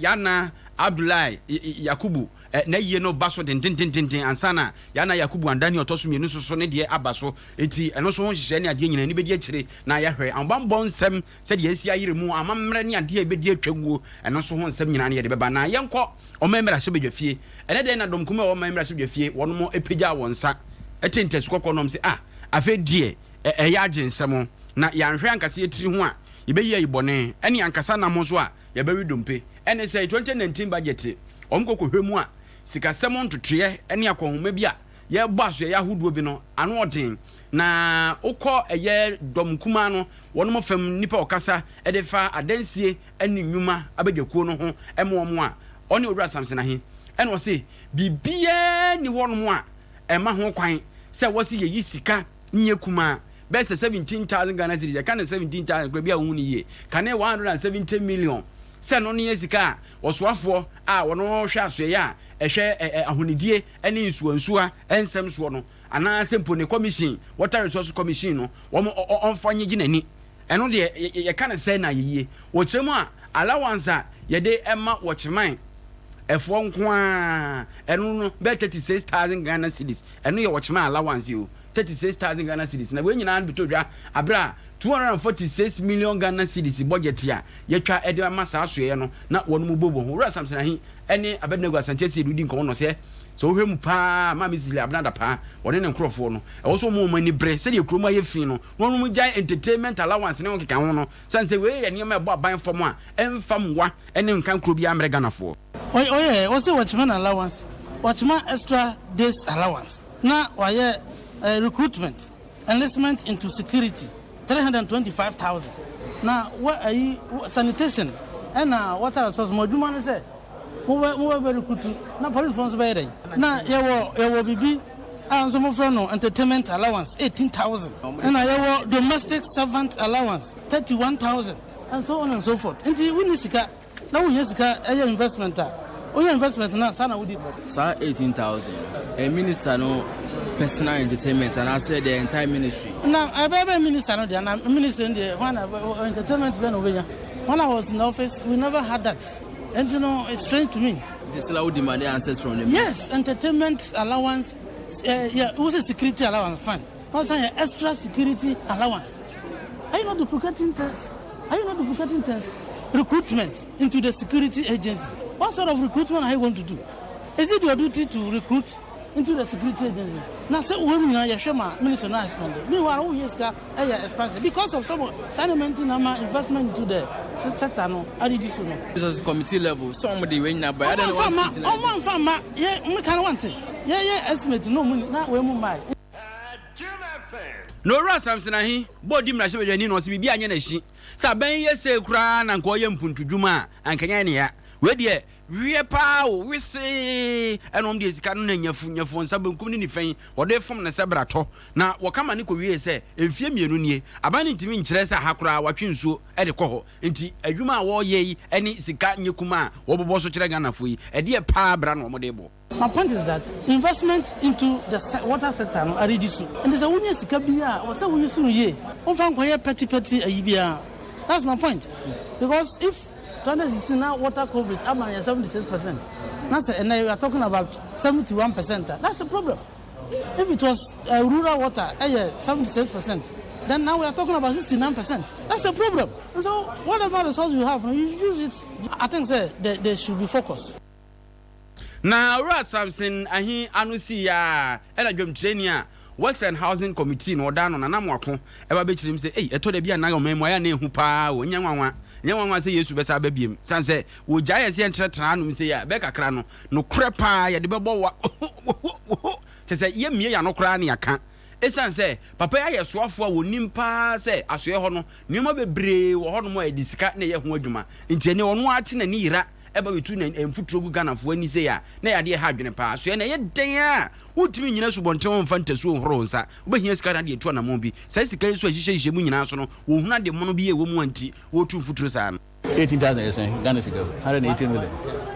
Yana Abdullahi Yakubu n'ayie no ba so dendendenden ansa na Yana Yakubu Andani a ɔtɔ so mmienu nso so ne deɛ aba so. Enti ɛno nso ho nhyehyɛe ne adeɛ nyinaa ani bɛdi akyire na yɛahwɛ ahobammɔ nsɛm sɛdeɛ asi ayere mu, amammerɛ ne adeɛ a ɛbɛdi atwa guo, ɛno nso ho nsɛm nyinaa no yɛde bɛba. Na yɛnkɔ Ɔman Mmarahyɛbadwafie. Ɛnnɛ da yi na dɔm kumaa a ɛwɔ Ɔman Mmarahyɛbadwafie wɔnom pagyaa wɔn nsa te ntasu kɔkɔɔ nom sɛ, Ah, afei deɛ ɛyɛ agye nsɛm, na yɛanhwɛ ankasa yɛn tiri ho a, yɛbɛyi ayi bɔne, ɛne ankasa nam nso a, yɛbɛwe dompe. Ɛne sɛ 2019 budget wɔn kɔ kɔhwɛ mu a, sikasɛm ntotoeɛ ne akɔnhoma bi a yɛrebɔ asoɛeɛ ahodoɔ bi no ano ɔden. Na wokɔ ɛyɛ dɔm kumaa no wɔnom fam nnipa ɔkasa de fa adansie ne nnwuma abadwakuo no ho ma wɔn a, ɔne Owura Samson Ahe ɛna ɔse biribiara nni hɔnom a ɛma ho kwan sɛ wɔse yɛyi sika nyɛ kumaa bɛyɛ sɛ 17,000 Ghana cedis, yɛka no 17,000 koraa bi a wohu no yie, kane 170 million, sɛ ɛno ne yɛ sika a ɔsoafoɔ a ɔno hwɛ asoɛeɛ a ɛhwɛ ahonidie ne nsuwansuwa nsɛm soɔ no, anaasɛ mpo ne commission, Water Resources Commission no, wɔn ɔmfa nyegye n'ani. Ɛno deɛ yɛka no sɛn na ayɛ yie? Wɔkyerɛ mu a, allowance a yɛde ma wɔkyeman ɛfoɔ nko ara, ɛno no bɛyɛ 36,000 Ghana cedis, ɛno yɛ wɔkyeman allowance o. 36,000 Ghana cedis na wei nyinaa no bɛtɔ dwa aberɛ a 246 million Ghana cedis budget a yɛatwa de ama saa asoɛeɛ no na wɔnom bɔ wɔ ho. Owura Samson Ahi ne Abednego Asante Asiedu di nkɔmmɔ no sɛ, sɛ wohwɛ mu paa a Maame Cecilia Abena Dapaah ɔne ne nkorɔfoɔ no ɛwɔ sɛ wɔn wɔn ani bere sɛdeɛ kurom ayɛ fi no na wɔnom gyae entertainment allowance ne ho nkeka ho no sane sɛ wei yɛ nneɛma a ɛbɔ aban fam a ɛmfa mmoa ne nka nkuro biara mmerɛ Ghanafoɔ. Ɔyɛ ɔse watchman allowance, watchman extra days allowance na wayɛ recruitment, enlistment into security 325,000 na wa ayi sanitation ɛna water resource mo adwuma ne sɛ mo bɛ mo bɛ bɛ recruit na police foɔ nso bɛyɛ dɛn na yɛwɔ yɛwɔ biribi a nso mo frɛ no entertainment allowance 18,000 ɛna yɛwɔ domestic servant allowance 31,000 and so on and so forth nti wonni sika Na wo hia sika yɛ investment a, wo yɛ investment no a saa na wo di. Saa 18,000 no, ɛyɛ minister no personal entertainment anaasɛ the entire ministry? Na ɛbɛyɛ bɛ minister no deɛ, na ministry no deɛ hwan na entertainment bɛn na ɔbɛnya? When I was in the office, we never had that. Nti no, it's strange to me. Nti still a wo demand answers from the minister? Yes, entertainment allowance, eh, yeah, wo sɛ security allowance, fine. Ɔsan yɛ extra security allowance. Are you not duplicating things? Are you not duplicating things? Recruitment into the security agencies. What sort of recruitment are you going to do? Is it your duty to recruit into the security agencies? Na sɛ wɔn nyinaa yɛhwɛ ma ministry no expand. Meanwhile, wo yɛ sika ɛyɛ expansion because of some saa nneɛma nti na ama investment into the sector no adidi so no. This is committee level. So wɔn de wei nyinaa ba. Ɔmo anfa ma, ɔmo anfa ma yɛ mmeka no wante. Yɛ yɛ estimate no ɔmo ni na wɔn mu mmaa. Na Owura Samson Ahi bɔɔ di mmarahyɛbadwani na ɔse biribi anyɛ n'akyi sɛ aban yi yɛ sei koraa na anka ɔyɛ mpuntudwuma a anka ɛnyɛ ne ya. Wei deɛ weɛ paa o, wesee ɛna wɔn deɛ sika no na nyafu nyafu wɔn nsa benkum ne nifa yi wɔde fom no sɛ bratɔ. Na wɔka ma no kɔwiee sɛ mfie mmienu nie aban no ntumi nkyerɛ sɛ aha koraa wɔatwe nsuo de kɔ hɔ nti adwuma a wɔreyɛ yi ne sika nyɛ kumaa a wɔbobɔ so kyerɛ Ghanafoɔ yi ɛdeɛ paa bra na wɔde rebɔ. My point is that investment into the water sector no aredi so. Nti sɛ wonya sika bi a, ɛwɔ sɛ wo use no yie. Womfa nkɔyɛ petty petty ayi biara. That's my point. Because if 2016 na water coverage ama yɛn 76 percent, na sɛ ɛnnɛ we are talking about 71 percent a, that's a problem. If it was rural water ɛyɛ 76%, then now we are talking about 69%. That's a problem. And so whatever resource you have, you use it. I think sɛ there should be focus. Na Owura Samson Ahi ano sii ara ɛna dwamtirani a Works and Housing Committee no ɔda ano, Nana Amoako, ɛba bɛkyerɛ mu sɛ, Ei, ɛtɔ da bi a na ɔman mu ayɛ a na ɛhu paa o, ɛnyɛ nwanwa, ɛnyɛ nwanwa sɛ Yesu bɛsan aba biom, sane sɛ wɔgyae yɛn sɛ yɛntenatena hanom sei a, bɛyɛ kakra no, nokorɛ paa yɛde bɛbɔ wa, oho, kyerɛ sɛ yɛmmie yɛn ano koraa na yɛaka. Ɛsiane sɛ papa yi ayɛ soafoɔ a wɔnim paa sɛ asoɛeɛ hɔ no, nneɛma bebree wɔ hɔnom a yɛde sika na ɛyɛ ho adwuma, nti ɛnnɛ ɔno ara te n'ani yera ɛba bɛtu na mfuturo gu Ghanafoɔ ani sei a, na ɛyɛ adeɛ a ɛha adwene paa. Soɛ na ɛyɛ dɛn a wontumi nnyina asubɔnten hɔ mfa ntasuo nhoro wo nsa. Wobɛhia sika na de atu anammɔn bi. Saa sika yi nso a ɛhyehyɛhyehyɛ mu nyinaa nso no, wɔnhunu ade mono bi a ɛwɔ mu a nti wɔretu mfuturo saa no. 18,000 yɛ sɛn Ghana sika mu? 180 million.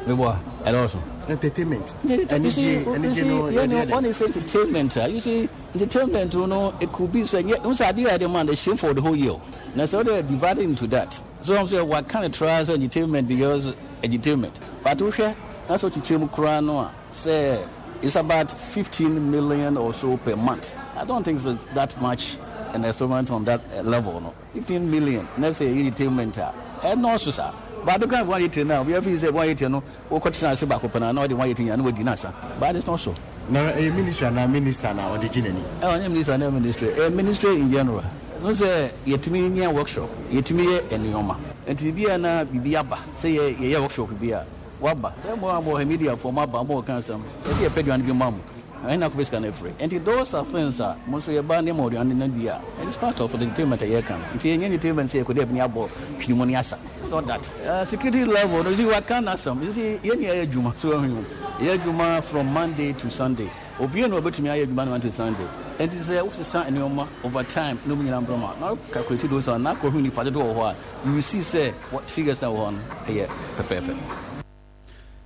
Meboa, ɛdɔɔso. Entertainment, anigye, anigye no yɛde yɛ dɛn? When you say entertainment a, you see, entertainment no, it could be sɛ, nyɛ, wohu sɛ adeɛ a yɛde ma no, the shame for the whole year o. Na sɛ wode divide into that, So woahu sɛ wɔaka no traa sɛ entertainment because entertainment but wohwɛ na sɛ wokyekyɛ mu koraa no a sɛ it's about 15 million or so per month. I don't think it's that much an experiment on that level no. 15 million na sɛ ɛyɛ entertainment a ɛnɔɔso saa. But ade koraa 180 no a obiara feel sɛ 180 no wokɔtena ase baako pɛ no a na wɔde 180 nyinaa na wadi no asa but it's not so. Na ɛyɛ ministry anaa minister na ɔde gye n'ani? Ɛnyɛ ministry anaa ministry, ɛyɛ ministry in general. Wohu sɛ yɛtumi nya workshop, yɛtumi yɛ nnoɔma. Nti biribi a na biribi aba, sɛ yɛ yɛyɛ workshop bi a, waba. Sɛ mo a mowɔ ha, mediafoɔ moaba, moreka asɛm, yɛse yɛpɛ aduane bi ma mo, ɛhe na akɔpɛ sika no afiri? Nti those are things a mo nso yɛba na yɛma mo aduane no bi a, it is part of the entertainment a yɛreka no. Nti ɛnyɛ entertainment sɛ yɛkɔdi abini abɔ twene mu ne asa. It's not that. Security level no, you see, waka n'asɛm. You see, yɛn nyinaa yɛ adwuma, so wahu. Yɛyɛ adwuma from Monday to Sunday. Obiara nni hɔ a obetumi ayɛ adwuma no Monday to Sunday. Enti sɛ wosesa nneɛma over time na wɔn nyinaa brɛ ma na wo calculate those out na akɔhu nnipa dodoɔ wɔ hɔ a, you will see sɛ what figures na ɛwɔ hɔ no ɛyɛ pɛpɛɛpɛ.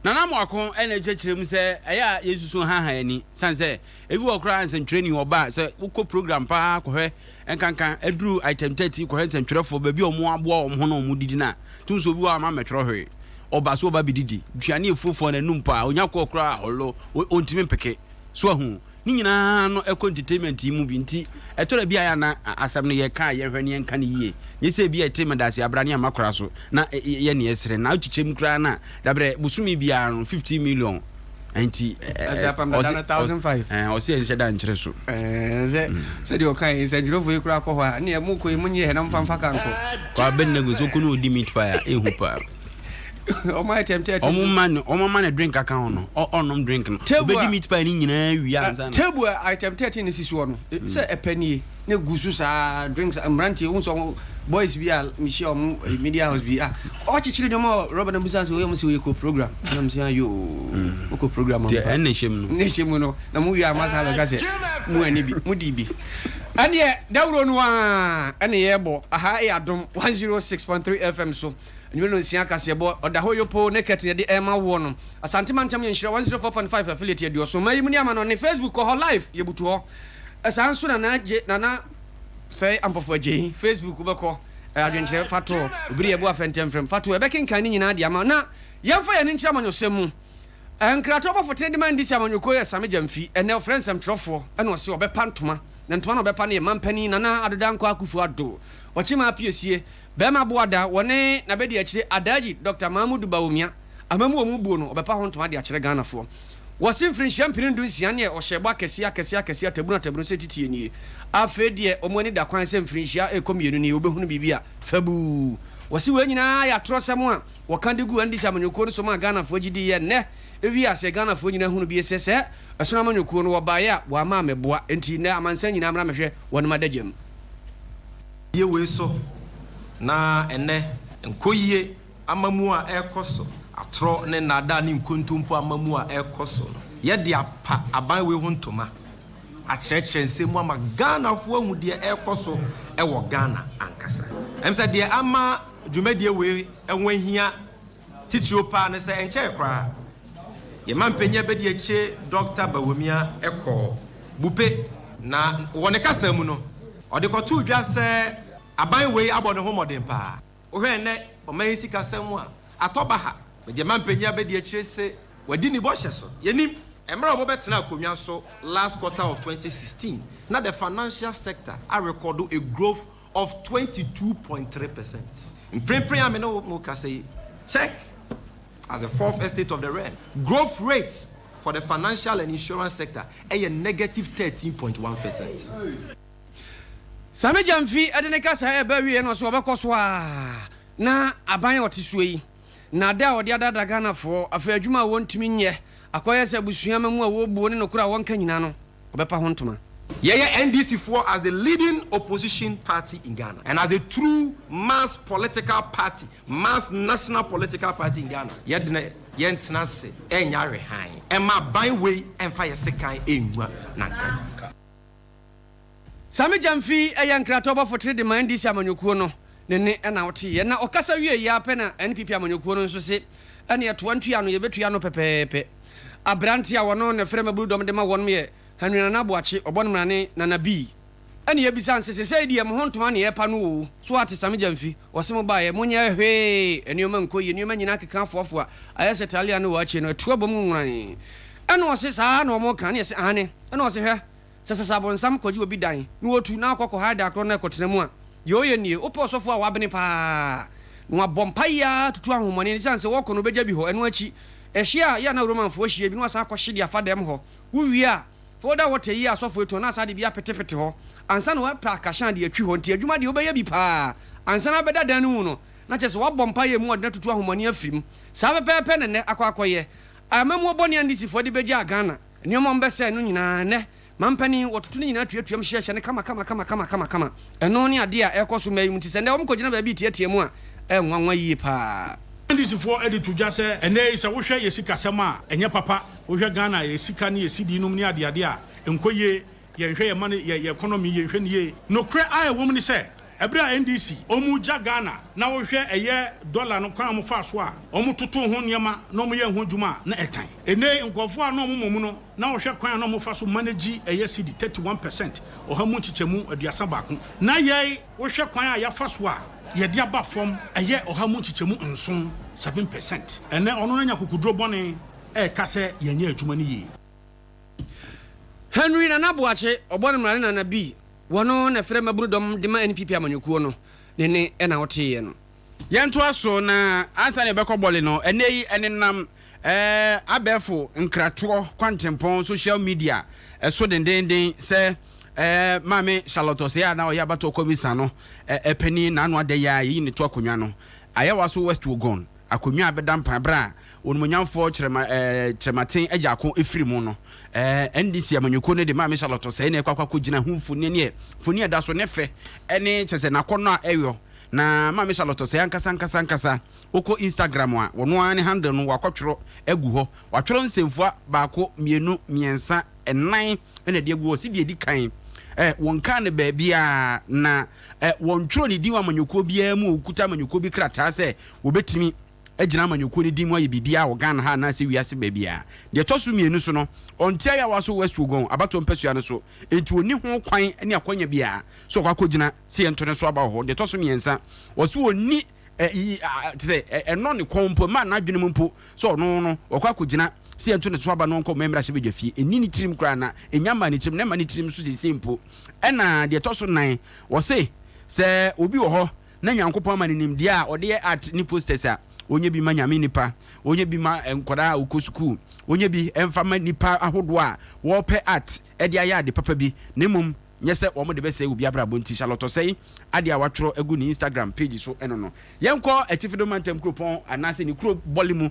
Nana Amoako na ɛkyerɛkyerɛ mu sɛ ɛyɛ a yɛnsusu nhaha yɛn ani sane sɛ ebi wɔ hɔ koraa a nsɛntwerɛni ɔba a sɛ wokɔ program paa kɔhwɛ nkanka aduru item 30 kɔhwɛ nsɛntwerɛfoɔ baabi a wɔn aboa wɔn ho na wɔn didi no a tum sɛ obi wɔ hɔ a ma mmɛtwerɛ hwee ɔba so ɔba bɛdidi duane efuofoɔ n'anum paa onya kɔɔ koraa ɔlɔ ɔntumi mpeke so ahu Ne nyinaa no ɛkɔ entertainment yi mu bi nti ɛtɔ da bi a yɛ a na asɛm no yɛka a yɛhwɛ na yɛnka no yie nyɛ sɛ ebi a ɛte medase abra ne ama kora so na yɛ ne yɛsrɛ na wokyekyɛ mu koraa no a dabrɛ bosome biara no 15 million nti ɔse ɛnhyɛ da nkyerɛ so. Sɛ sɛdeɛ ɔka yi nsɛntwerɛfoɔ yi koraa kɔ hɔ a ne mokɔ yi monyɛ hɛ na momfa mfa ka nkɔ. Kwa Abednego sɛ ɔkɔ ne ɔdi meat pie a ɛhu paa. Ɔmo ayɛ tɛm tɛm. Ɔmo ma no ɔmo ma no drink aka ho no ɔnnom drink no. Ɔbɛdi meat pie no nyinaa wie ansa na. Table a item 13 no si soɔ no sɛ ɛpɛ nie na egu so saa drinks mmeranteɛ wohu sɛ ɔmo boys bi a mehyia ɔmo media house bi a ɔkyekyere nneɛma wɔ rɔba na mbisa sɛ oyɛ ɔmo sɛ oyɛ kɔ program na mo sɛ yoo wokɔ program ampa ɛnna ɛhyɛ mu no ne hyɛ mu no na mo wie a mo asan abɛka sɛ mo ani bi mo di bi ɛneɛ dawuro no a ɛne yɛbɔ aha ɛyɛ adom 106.3 FM so. Anwummere nnɔnsia kaseɛbɔ, ɔda hɔ yopoo ne kɛt yɛde rema woɔ no. Asante mantam yɛ nhyira 104.5 affiliate aduɔson. Ma yi mu ne amanɔne Facebook kɔ hɔ live yɛbutu hɔ. Saa nso na Nana Gye Nana Sɛe Ampɔfo Agyei Facebook wobɛkɔ adwenkyerɛ fa to hɔ. Obiri Yɛboa Fɛntɛmfrɛm fa to hɔ. Yɛbɛkenkan ne nyinaa de ama. Na yɛmfa yɛn ani nkyerɛ amanyɔsɛm mu. Nkratoɔ bɔfo tene de ma NDC amanyɔkuo yɛ Same Gyamfi. Ɛnnɛ ɔfrɛ nsɛmtwerɛfoɔ na ɔse ɔbɛpa ntoma. Na ntoma no ɔbɛpa no yɛ Mampanin Nana Addo Dankwa Akufo Addo. Ɔkyema Apiesie. Bɛrima Boada, wɔne n'abadiakyire Adaagyi Dɔkta Mahamudu Bawumia, amamu a wɔn buo no, wɔbɛpa ho ntoma de akyerɛ Ghanafoɔ. Wɔse mfirinhyia mpene dunsia neɛ ɔhyɛɛ bɔ akɛseɛ akɛseɛ akɛseɛ atabunu atabunu sɛ titie nie. Afei deɛ wɔn ani da kwan sɛ mfirinhyia rekɔ mmienu nie wɔbɛhunu biribi a fabuu. Wɔse wei nyinaa yɛ atorɔsɛm a wɔka de guu NDC amanyɔkuo no so maa Ghanafoɔ gye diiɛ. Nnɛ ewie aseɛ Ghanafoɔ nyinaa hunu bie sɛ sɛ ɛsono amanyɔkuo no wɔbaeɛ a wɔama ammɛboa. Enti nnɛ amansan nyinaa mmra mmɛhwɛ wɔnom adagyam. Yie wei so na ɛnnɛ nkɔyie amamuo a ɛrekɔ so, atorɔ ne nnaadaa ne nkontompo amamuo a ɛrekɔ so no, yɛde apa aban wei ho ntoma akyerɛkyerɛ nsɛm mu ama Ghanafoɔ ahu deɛ ɛrekɔ so wɔ Ghana ankasa. Ɛm sɛ deɛ ama dwumadie wei ho ahia Titiriw paa ne sɛ ɛnkyɛe koraa yɛn mampanyin abadiakyire Dɔkta Bawumia kɔɔ Bupe na wɔ ne kasa mu no ɔde kɔtoo dwa sɛ aban wei abɔ ne ho mmɔden paa. Wohwɛ nnɛ ɔman yi sikasɛm a, atɔ baha. But yɛn mampanyin abadiakyire se wadi ne bɔhyɛ so. Yɛnim. Mmerɛ a wɔbɛtenaa akonnwa so last quarter of 2016, na the financial sector arekɔdo a growth of 22.3%. Mprempren a me ne wo rekasa yi, check as the fourth estate of the realm, growth rate for the financial and insurance sector yɛ negative 13.1%. Sammy Gyamfi de ne kasa reba awieɛ no ɔse ɔbɛkɔ so ara na aban a ɔte soɔ yi nnaadaa a ɔde adaadaa Ghanafoɔ, afei adwuma a wɔntumi nyɛ, akɔyɛ sɛ abusua mma mu a wɔbuo ne nokorɛ a wɔnka nyinaa no ɔbɛpa ho ntoma. Yɛyɛ NDC foɔ as the leading opposition party in Ghana and as a true mass political party, mass national political party in Ghana, yɛdene yɛntena ase nyɛ awehan mma aban wei mfa yɛ sekan nwua nanka. Sammy Gyamfi yɛ nkratoɔbɔfo tire de ma NDC amanyɔkuo no, ne nne na woteeɛ. Na ɔkasa wieeɛ ara pɛ na NPP amanyɔkuo no nso se ɛneɛ toa ntua no, yɛbɛtua no pɛpɛɛpɛ. Aberanteɛ a wɔno na ɛfrɛ mmabunu dɔm de ma wɔnom yɛ Henry Nana Boakye, ɔbɔ no mmrane Nana Bii. Ɛna yɛbisa no se sesei deɛ mo ho ntoma na yɛrepa no oo, so woate Sammy Gyamfi? Ɔse mo baeɛ, monyɛɛ hwee, nneɛma nkɔ yie, nneɛma nyinaa akeka afoafoa, ayɛ sɛ talia ne waakye no, atu abom nworann. Ɛna ɔse saa ara na wɔka? Ɛna yɛse aane. Ɛna ɔse hwɛ, Sɛ sɛ sɛ abonsam kɔgye obi dan na otu na akɔ kɔhae da korɔ na ɛkɔtena mu a, deɛ ɔyɛ nie, wopɛ ɔsɔfoɔ a wabene pa ara na wabɔ mpaeɛ ara tutu ahonhommɔne no, ɛsiane sɛ wɔkɔ no ɔbɛgya bi hɔ, ɛno akyi, ɛhyeɛ a yɛ a na Romanfoɔ hyia bi na wasan akɔhye de afa dɛm hɔ, wowie a, folda water yi a asɔfoɔ tɔn na asan de bi apetepete hɔ ansa na wapɛ akahyan de atwi hɔ, nti adwuma deɛ wobɛyɛ bi pa ara ansa na abɛda dan no mu no, na kyerɛ sɛ wabɔ mpaeɛ mu ɔde no atutu ahonhommɔne afiri mu. Saa pɛpɛɛpɛ na nnɛ akɔ akɔyɛ. Amammuo bɔne a NDCfoɔ de bɛgyaa Ghana. Nneɛma a wɔbɛsɛe no nyinaa, nnɛ, mampanin, wɔtoto ne nyinaa tuatua mu hyehyɛ no kamakamakamakama. Ɛno ne adeɛ a ɛrekɔ so mmaa yi mu nti sɛ nnɛ wɔkɔgyina baabi reteatea mu a, ɛyɛ nwanwa yie pa ara. NDC foɔ de to dwa sɛ ɛnnɛ yi sɛ wohwɛ yɛ sikasɛm a ɛnyɛ papa, wohwɛ Ghana yɛ sika ne yɛ cedi nom ne adeade a ɛnkɔ yie, yɛnhwɛ yɛ money yɛ economy yɛnhwɛ no yie. Nokorɛ a ɛwɔ mu ne sɛ ɛberɛ a NDC wɔn gya Ghana na wohwɛ ɛyɛ dollar no kwan a wɔn faa so a wɔn totoo ho nneɛma na wɔn yɛɛ ho adwuma a na ɛtan. Ɛnnɛ yi nkorɔfoɔ a na wɔn mmɔ mu no na wohwɛ kwan a na wɔn fa so manage ɛyɛ cedi 31 percent, ɔha mu nkyekyɛmu 31, na yɛn wohwɛ kwan a yɛafa so a yɛde aba fam ɛyɛ ɔha mu nkyekyɛmu nson, 7%. Ɛnnɛ ɔno no anya akokoduro bɔne ɛreka sɛ yɛnyɛ adwuma no yie. Henry Nana Boakye, ɔbɔ no mmara ne Nana B, wɔno na ɛfrɛ mmabunu dɔm de ma NPP amanyɔkuo no, ne nne na woteeɛ no. Yɛntoa so na ansa na yɛbɛkɔ bɔle no, ɛnnɛ yi ɛnenam ɛɛ abɛɛfo nkratoɔ kwantempɔn, social media, so dendeenden sɛ ɛɛ Maame Charlotte Osei a na ɔyɛ abatoɔ kɔmisa no ɛɛ panin n'ano ada yi ara yɛyi no to akonnwa no, Ayawaso West Wuogon. Akonnwa a ɛbɛda mpan bere a Onimuonyamfoɔ Kyerema eh, Kyerematen Agyarko firi mu no. Eh, NDC amanyɔkuo no de Maame Charlotte Osei na ɛkɔ akɔ akɔgyina ho mfoni ne mfoni a ɛda so ne fɛ ne kyerɛ sɛ n'akɔnnɔ a ɛyɔ. Na Maame Charlotte Osei ankasa ankasa ankasa wokɔ Instagram a wɔno ara ne handle no wakɔtwerɛ agu hɔ. Watwerɛ nsɛmfua baako, mmienu, mmiɛnsa, nnan na ɛde agu hɔ. Sɛ deɛ ɛdi kan, eh, wɔnkaa no baabiara na eh, wɔntwerɛ ne din wɔ amanyɔkuo biara mu a ɔkuta amanyɔkuo bi krataa sɛ wɔbɛtumi agyina amanyɔkuo no din mu ayɛ biribiara wɔ Ghana ha anaasɛ wiase baabiara. Deɛ ɛtɔ so mmienu so no, ɔnte Ayawaso West Wuogon abatoɔ mpasua no so, enti ɔnni ho kwan ne akwanya biara sɛ ɔkɔ akɔgyina sɛ yɛnto ne so aba wɔ hɔ. Deɛ ɛtɔ so mmiɛnsa, ɔse ɔnni te sɛ ɛnnɔ ne kɔn mpo, ɛmmaa n'adwene mu mpo sɛ ɔno no ɔkɔ akɔgyina sɛ yɛnto ne so aba na ɔnkɔ ɔman mmarahyɛbadwa fie. Ɛnni ne tirim koraa na ɛnnya mmaa ne tirim na ɛmma ne tirim so seesei mpo. Ɛna deɛ ɛtɔ so nnan, ɔse sɛ obi wɔ hɔ na Nyankopɔn ama no nimdeɛ a ɔde yɛ art ne posters a, ɔnyɛ bi ma Nyame nnipa, ɔnyɛ bi ma nkwadaa a wɔkɔ sukuu, ɔnyɛ bi mfa ma nnipa ahodoɔ a wɔpɛ art de ayɛ ade papa bi, na mmom nyɛ sɛ wɔde bɛsɛe obi abrabɔ nti. Charlotte Osei adeɛ a watwerɛ agu ne Instagram page so no no. Yɛnkɔ Atifido Mantam kuropɔn anaasɛ ne kuro Bɔle mu.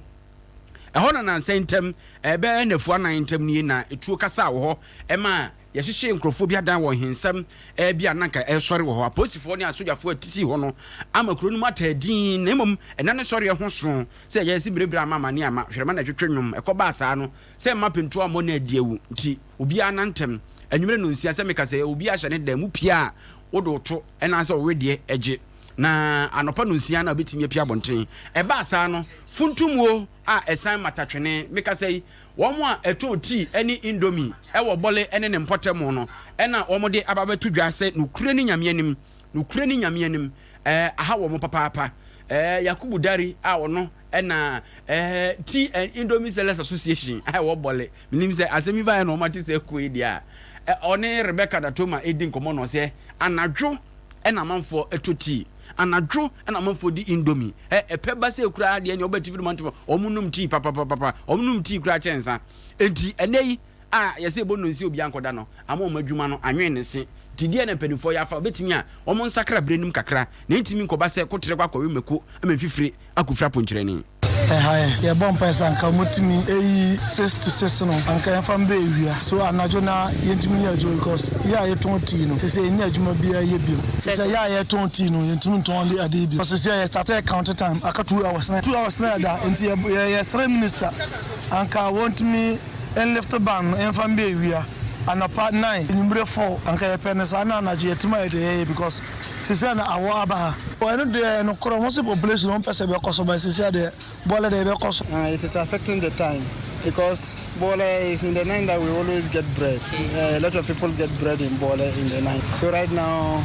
Ɛhɔ na nansa yi ntam, ɛbɛyɛ nnafua nan ntam nie na etuo kasaa wɔ hɔ maa Yɛhyehyee nkurɔfoɔ bi adan wɔ nhensɛm bi a na anka ɛresɔre wɔ hɔ. Apolisifoɔ ne asogyafoɔ a ɛte sii hɔ no ama kuro no mu ataa dinn, na mmom ɛnna ne sɔreɛ ho sõ sɛ ɛyɛ sɛ birabira ama amane ama hwerɛma na ɛtwetwe nnwom. Ɛkɔbaa saa no, sɛ mma pentoa ammɔ na adi awu nti, obiara nantam. Anwummere nnɔnsia, sɛ meka sɛ obiara hyɛ ne dan mu pue a, wode wo to anaasɛ wo wedeɛ gye, na anɔpa nnɔnsia na wobɛtumi apue abɔnten. Ɛbaa saa no, funtummuo a ɛsan mmatatwene, mekasa yi, Wɔn a ɛtɔn tii ne indomie wɔ Bɔle ne ne mpɔtam no na wɔde aba abɛto dwa sɛ nokorɛ ne Nyame anim, nokorɛ ne Nyame anim, ɛɛ, aha wɔn papaapa. Ɛɛ, Yakubu Dari a ɔno Ɛna eh, Tea and Indomie Sellers Association a ɛwɔ Bɔle, menim sɛ asɛm yi baeɛ na wɔate sɛ kuo yi deɛ a, ɛ, ɔne Rebecca Datoma redi nkɔmmɔ na ɔsɛ anadwo ɛna amanfoɔ ɛtɔ tea, anadwo ɛna amanfoɔ di indomie. Ɛ, ɛpɛ ba sɛ koraa deɛ nea ɔba tifi no mantam, wɔn nom tea papapapapa, wɔn nom tea koraa kyɛn nsa. Enti ɛnɛ yi a yɛsɛ yɛbɔ nnonsia obiara nkɔda no, ama wɔn adwuma no anwen ne se. Nti deɛ na mpanimfoɔ yɛ afa, wɔbɛtumi a wɔn nsakra berɛ no mu kakra, na ɛntumi nkɔba sɛ koterɛ kɔ akɔwe mako ama mfifire akɔfiri aponkyerɛni. Ɛha yɛn. Yɛbɔ mpae sɛ anka wɔtumi ayi six to six no anka yɛmfa mbrɛ awia so anadwo na yɛntumi nyɛ adwuma because yɛ a yɛtɔn tea no sesei yɛnni adwuma biara yɛ biom. Sesei yɛ a yɛtɔn tea no yɛntumi ntɔn ade adeɛ biom because sesei yɛ startɛ count time aka 2 hours na 2 hours na yɛda nti yɛ yɛsrɛ minister anka wɔntumi nlift ban no yɛmfa mbrɛ awia anɔpa nine anwummere four anka yɛpɛ no saa na anadwo yɛtumi ayɛ deɛ yɛyɛ because Sesei na awɔ aba ha. Ɛno deɛ ɛyɛ nokorɛ ɔmo se population ɔmo pɛ sɛ ɛbɛkɔ so but sesei deɛ bɔɔlɛ deɛ ɛbɛkɔ so. It is affecting the time because Bole is in the night that we always get bread. A lot of people get bread in Bole in the night. So right now,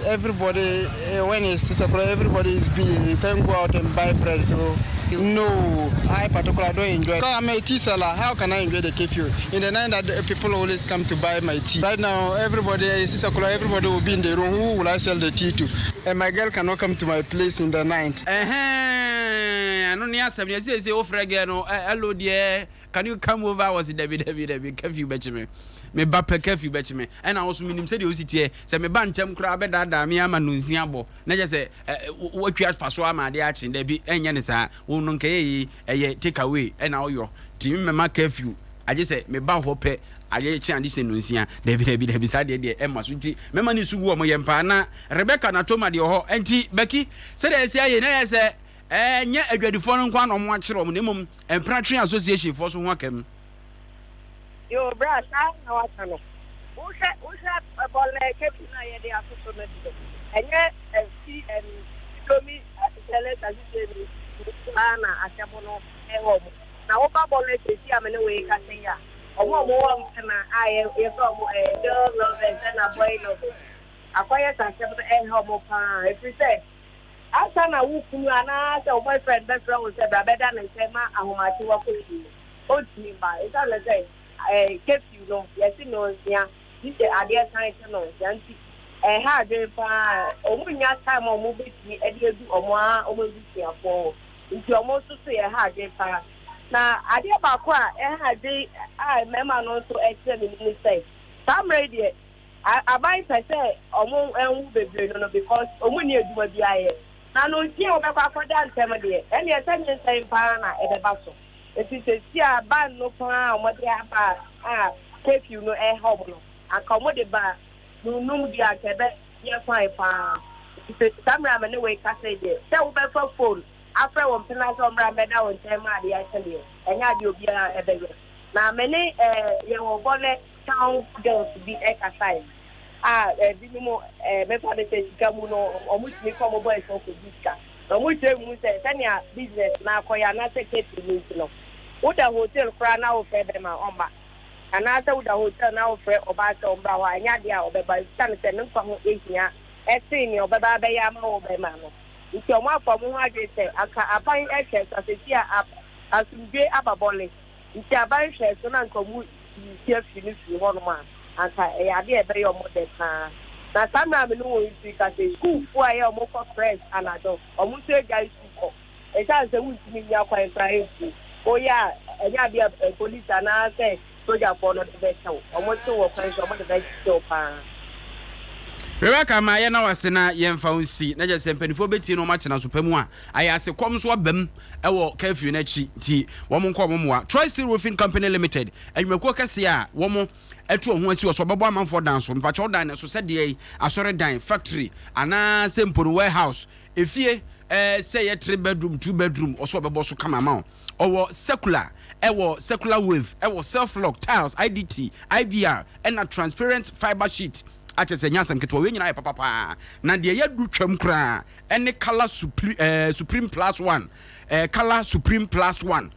everybody, when it's 6 o'clock, everybody is busy. You can't go out and buy bread. So no, I particularly don't enjoy. Because I'm a tea seller. How can I enjoy the curfew? In the night that people always come to buy my tea. Right now, everybody, it's 6 o'clock, everybody will be in the room. Who will I sell the tea to? And my girl cannot come to my place in the night. Ɛhɛn, ɛno ne asɛm no. Seesei wofrɛ girl no, "Hello dear, can you come over?" Wɔse, "Dabi, dabi, dabi, curfew bɛkye me. Meba pɛ curfew bɛkye me." Ɛna wo nso menim sɛdeɛ wosi teɛ. Sɛ meba ntɛm koraa bɛdaadaa me ama nonsia abɔ, na kyerɛ sɛ woatwi afa so ama adeɛ akye. Dabi, ɛnyɛ ne saa. Wo no nka ɛyɛ yei, ɛyɛ take away ɛna woyɔ. Nti memmɛma curfew, agye sɛ meba hɔ pɛ adeɛ kye ade sɛ nonsia. Dabi, dabi, dabi, saa deɛ deɛ ɛmma so. Nti mɛma ne su gu wɔn yam paa. Na Rebecca na Toma deɛ wɔ hɔ. Nti Becky, sɛdeɛ ɛsi ayɛ yi, na ɛyɛ sɛ ɛnyɛ adwadifoɔ no nko ara na wɔakyere wɔn, na mmom Mpratwe Association foɔ nso ho aka mu. Yoo bra saa na waka no. Wohwɛ wohwɛ bɔlɛ curfew no a yɛde ato so no deɛ ɛnyɛ tea and indomie sellers association nko ara na asɛm no ɛwɔ wɔn. Na woba bɔlɛ seesei a me ne wo rekasa yi a, wɔn a wɔwɔ mpena a yɛfrɛ wɔn ɛɛ girl lovers ɛna boy lovers akɔyɛ sɛ asɛm no ɛha wɔn paa ɛfiri sɛ ansa na wo kunu anaasɛ wo boyfriend bɛfrɛ wo sɛ bra bɛda ne nkyɛn ma ahomakye wakɔ fie no, ɔntumi mma ɛsiane sɛ curfew no yɛse nnɔnsia gye sɛ adeɛ san kye nnɔnsia nti ɛha adwene paa. Wɔn nnya time a wɔn bɛtumi de adu wɔn ara wɔn abusuafoɔ hɔ nti wɔn nso so yɛ ha adwene paa. Na adeɛ baako a ɛha adwene a mmarima no nso ɛkyerɛ me ne sɛ saa mmerɛ yi deɛ aban pɛ sɛ wɔn nwo bebree no because wɔn nni adwuma biara yɛ na no nti a wɔbɛkɔ akɔda ntɛm deɛ ɛnneɛ sɛ nyinsɛn paa na ɛbɛba so. Nti seesei a ban no paa a wɔde aba a curfew no ɛha wɔn no, anka wɔde ba nonum deɛ anka ɛbɛyɛ fine paa. Nti sɛ saa mmerɛ a me ne wo rekasa yi deɛ, sɛ wobɛfa phone afrɛ wo mpena sɛ ɔmmra mmɛda wo nkyɛn ma adeɛ akye deɛ, ɛnyɛ adeɛ obiara ɛbɛyɛ. Na me ne eh, yɛwɔ Bɔlɛ town girls bi ɛkasaeɛ a ebinom eh, mɛfa no sɛ sika mu no, wɔtumi kɔ wɔn boys hɔ kɔgye sika. Na wɔkyerɛ mu sɛ sɛnea business no akɔyɛ anaasɛ catering no nti no, woda hotel koraa na wofrɛ bɛrima a, ɔmma. Anaasɛ woda hotel na wofrɛ ɔbaa sɛ ɔmmra hɔ a, ɛnyɛ adeɛ a ɔbɛba esiane sɛ ne nkwa ho hia sen nea ɔbɛba abɛyɛ ama wo bɛrima no nti. Wɔafa wɔn ho adwene sɛ anka aban hwɛ so a seesei a asomdwoe aba bɔle nti aban hwɛ so na anka wɔyi curfew no firi hɔnom a, anka ɛyɛ adeɛ a ɛbɛyɛ wɔn dɛ paa. Na saa mmerɛ a me ne wɔn resu kasa yi, sukuufoɔ a ɛyɛ a wɔkɔ press anadwo, wɔn nso agyae sukuu kɔ. Ɛsiane sɛ wontumi nnya kwan koraa mfiri. Woyɛ a, ɛnyɛ adeɛ a polisi anaasɛ sogyafoɔ no de bɛkyɛ wo. Wɔkye wo wɔ kwan so a, wɔde bɛkyɛ wo paa. Rebecca ma yɛna wo ase na yɛmfa wo nsi na kyerɛ sɛ mpaninfoɔ bɛtie na wɔn atena so pa mu a ayɛ kɔm nso aba mu wɔ curfew no akyi nti wɔn nkɔ wɔn mmoa. Troy Steel Roofing Company Limited adwumakuo kɛseɛ a wɔn atu wɔn ho asi wɔ so wɔbɛbɔ amanfoɔ dan so mpakyɛw dan no so sɛ deɛ asɔre dan, factory anaa sɛ mpo no warehouse, efie ɛɛ sɛ yɛ three bedroom, two bedroom ɔso ɔbɛbɔ so kama ama wo. Ɔwɔ circular, ɛwɔ circular wave, ɛwɔ self lock, tiles, IDT, IBR ɛna transparent fibre sheet akyɛ sɛ ɛnyɛ asɛm ketewa. Wei nyinaa yɛ papa paa na deɛ yɛadu twam koraa ɛne color supreme, supreme plus one, color supreme plus one,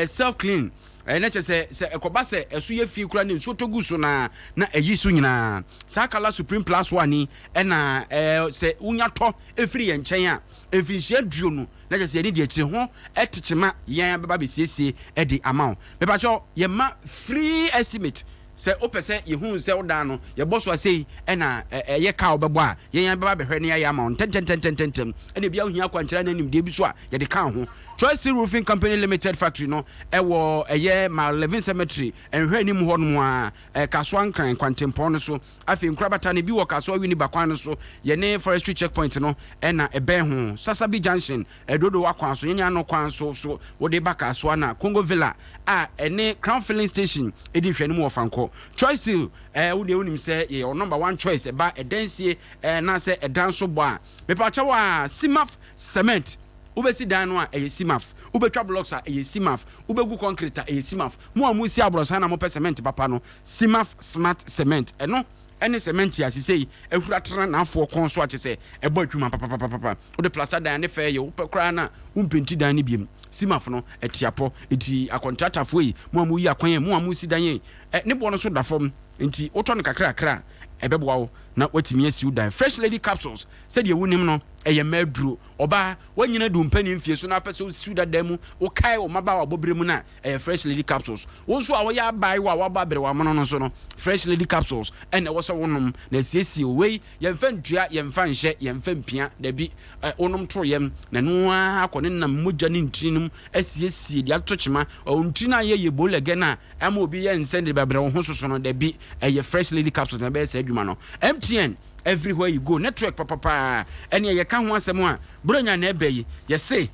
self clean na kyɛ sɛ sɛ ɛkɔba sɛ ɛso yɛ fi koraa ne nsuo tɔ gu so na na ɛyi so nyinaa. Saa color supreme plus one ni ɛna sɛ wonya tɔ ɛfiri yɛn nkyɛn a. mfinhyia 20 na kyerɛ sɛ yɛne di akyire ho tekyema yɛn bɛba abɛsiesie de ama wo. Mepakyɛw yɛma free estimate sɛ wopɛ sɛ yɛhunu sɛ wo dan no yɛbɔ so a sei na ɛyɛ ka a wobɛbɔ a yɛn bɛba abɛhwɛ na yɛayɛ ama wo ntɛntɛntɛntɛntɛm ɛna ebia wohia akwankyerɛ anaa nimdeɛ bi so a yɛde ka ho. Choice Steel Roofing Company Limited factory no ɛwɔ ɛyɛ Mile 11 Cemetery nhwɛ anim hɔ nom a Kasoa Nkran kwantempɔn no so. Afei nkorabata no, ebi wɔ Kasoa Winneba kwan no so, yɛne Forestry Checkpoint no na ɛbɛn ho. Sasabi Junction, Dodowa kwan so, Nyanya no kwan so so wode ba Kasoa na Congo Villa a ɛne Crown Filling Station di nhwɛanim wɔ Fankɔ. Choice Seal, eh, wo deɛ wonim sɛ yɛyɛ wo number one choice ɛba ɛdansie eh, anaasɛ ɛdan so bɔ a. Mepakyɛw a, Cimaf Cement, wobɛsi dan no a, ɛyɛ Cimaf. Wobɛtwa blocks a, ɛyɛ Cimaf. Wobɛgu concrete a, ɛyɛ Cimaf. Mo a mosi aborɔsan na mopɛ cement papa no, Cimaf Smart Cement, ɛno ne cement a sesei ahura tra n'afoɔ kɔn so a kyesɛ ɛbɔ adwuma papapapapa. Wode plasta dan a ne fɛ yɛ, wopɛ koraa no a wompenti dan no biom. Cimaf no, ɛte apɔ. Enti akɔntratafoɔ yi, mo a moyi akwan yi, mo a mosi dan yi, ne boɔ no so da fam. Enti wotɔ no kakrakra a, ɛbɛboa wo na woatumi asi wo dan. Fresh Lady Capsules, sɛdeɛ wonim no, ɛyɛ mmaa aduro. Ɔbaa, woanyini adu wo mpanin mfie so na wopɛ sɛ wosi wo dada mu, wokae wo mmabaawa bɔberɛ mu no a, Ɛyɛ Fresh Lady Capsules. Wo nso a woyɛ abaayewa a woabɔ aberewa mono no nso no, Fresh Lady Capsules na ɛwɔ sɛ wonom na asiesie wo. Wei, yɛmfa ntua, yɛmfa nhyɛ, yɛmfa mpia, dabi. Ɛ, wonom to yam, na ɛno ara akɔ ne nam mogya ne ntini no mu asiesie de ato kyema. Ɔ, ntini a yɛyɛ bolɛgɛ no a ɛma obi yɛ nsɛ de bɛbrɛ wo ho soso no, dabi. Ɛyɛ Fresh Lady Capsules na ɛbɛyɛ saa adwuma no. MTN, everywhere you go, network papapaa. Ɛnneɛ yɛka ho asɛm a, Buronya na ɛbɛ yi, yɛse.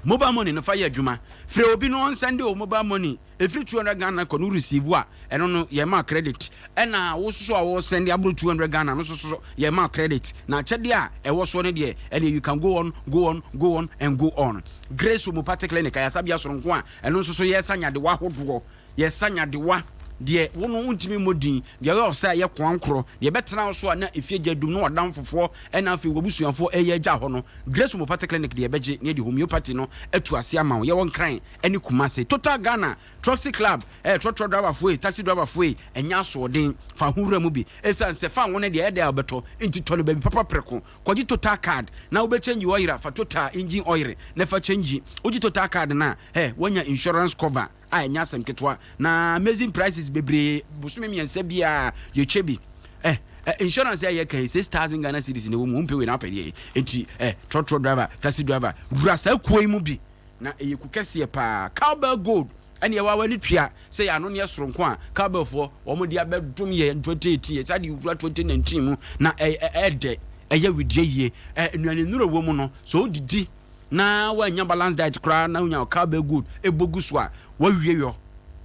Mobile money no fa yɛ adwuma. Frɛ obi na ɔnsɛnde wo mobile money ɛfiri 200 Ghana kɔ no wo receive a ɛno no yɛma wo credit. Ɛna wo nso a wo sɛnde aboro 200 Ghana no nso so yɛma wo credit. Na akyɛdeɛ a ɛwɔ soɔ no deɛ ɛneɛ you can go on, go on, go on and go on. Grace Homeopathic Clinic ayasabea soronko a ɛno nso so yɛsa nyadewa ahodoɔ. Yɛsa nyadewa, deɛ wo no wontumi mmɔ din, deɛ ɔyɛ ɔsɛ a ɛyɛ koankorɔ, deɛ ɛbɛtena wo so a na efie gya dum na w'adamfofoɔ ɛna afei w'abusuafoɔ ɛreyɛ agya hɔ no, Grace Homeopathic Clinic deɛ ɛbɛgye na yɛde homeopathy no atu aseɛ ama wo. Yɛwɔ Nkran ɛne Kumasi. Total Ghana, Troxy Club, ɛɛ trɔtrɔ driverfoɔ ei, taxi driverfoɔ ei, ɛnyɛ asoɔden, fa ho wura mu bi. Ɛsiane sɛ fa ngo no deɛ ɛyɛ dɛ a wobɛtɔ, nti tɔ no baabi papa prɛko. Kɔgye Total card na wobɛ change oil a, fa Total engine oil na fa change. Wogye Total card no a, hɛ, woanya insurance cover. a ɛnyɛ asɛm ketewa na amazing prices bebree bosome mmiɛnsa biara yɛkyɛ bi eh, eh, insurance a yɛka yi 6000 Ghana cedis na ɛwɔ mu wompɛ wei na wopɛ deɛ enti eh, trɔtrɔ driver taxi driver wura saa kuo yi mu bi na ɛyɛ ku kɛseɛ paa cowbell gold ɛne ɛwɔ awa ne tua sɛ yɛ ano neɛ soronko a cowbell foɔ wɔn de abɛdom yɛ 2018 yɛ saa de wura 2019 mu na ɛɛdɛ ɛyɛ wedeɛ yie nnuane nnuro wɔ mu no sɛ wodidi na woannya balance diet koraa na wonya cowbell gold bɔ gu so a, woawie yɔ.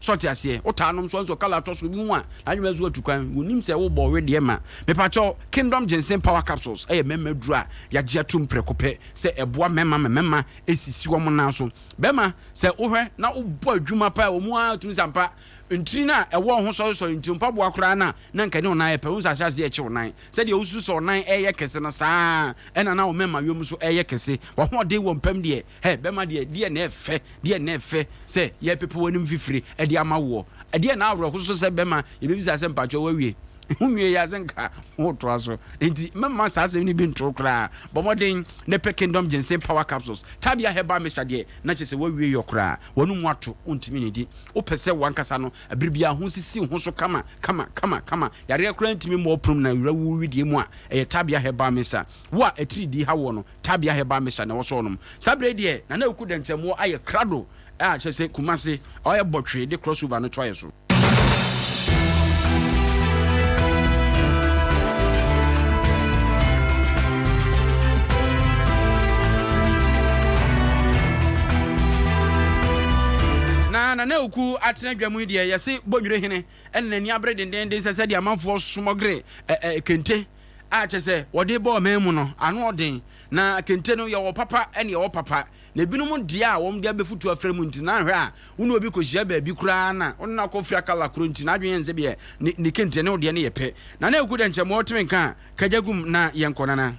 So ɔte aseɛ? Wotaa nom so nso kala atɔ so obi hu a, n'adwene bɛyɛ sɛ watu kwan. Wonim sɛ wobɔ wedeɛ ma. Mepakyɛw, Kingdom Ginseng Power Capsules yɛ mmarima aduru a yɛagye atom prɛko pɛ sɛ ɛboa mmarima ma mmarima sisi wɔn nan so. Barima, sɛ wohwɛ na wobɔ adwuma paa a, wɔn ara tumi sɛ ampa ntini no a ɛwɔ wo ho sɔresɔre nti mpaboa koraa no a na nka ɛne wo nan yɛ pɛ. Wohu sɛ ahyɛaseɛ ɛkye wo nan. Sɛdeɛ wosusu sɛ ɔnan reyɛ kɛse no, saa ara na na wo mmarima yom nso reyɛ kɛse. W'ahoɔden wɔ mpam deɛ, hɛ, bɛma deɛ, deɛ na ɛfɛ, deɛ na ɛfɛ sɛ yɛrepepa w'anim fifire de ama woɔ. Ɛdeɛn na awerɛho so sɛ bɛma yɛbɛbisa sɛ mpakyɛw woawie? Wonwie yɛ a sɛ nka woretoa so. Enti mɛmma saa asɛm no bi nto wo koraa. Bɔ mmɔden na pɛ Kingdom Ginseng Power Capsules, Tabia Herbal Mixture deɛ na kyerɛ sɛ woawie yɔ koraa. W'anomu ato, wontumi nnidi. Wopɛ sɛ w'ankasa no, bere biara ho sisi wo ho so kama, kama, kama, kama. Yareɛ koraa ntumi mmɔ wo prom na wura wo wedeɛ mu a, ɛyɛ Tabia Herbal Mixture. Wo a atiridii ha woɔ no, Tabia Herbal Mixture na ɛwɔ sɛ wonom. Saa berɛ yi deɛ, Nana Awuku Dɛnkyɛmmoɔ ayɛ krado a kyerɛ sɛ Kumasi, ɔyɛ bɔtwee de crossover no toaeɛ so. Na Nana Awuku atena dwa mu yi deɛ, yɛse Bɔnwire hene ɛna n'ani abere dendeenden sɛ sɛdeɛ amanfoɔ smɔgere ɛ ɛ kente a kyerɛ sɛ wɔde bɔ ɔman mu no, ano ɔden. Na kente no, yɛwɔ papa ɛne yɛwɔ papa. Na ebinom deɛ a wɔde abɛfutu afra mu nti, na ahwɛ a wo ne obi kɔhyia baabi koraa na wo ne no akɔfira kala koro nti, n'adwene yɛ no sɛ deɛ ne ne kente ne wo deɛ no yɛ pɛ. Nana Awuku dɛ nkyɛ mmoa woteme nka a, kagya gum na yɛnkɔ, Nana.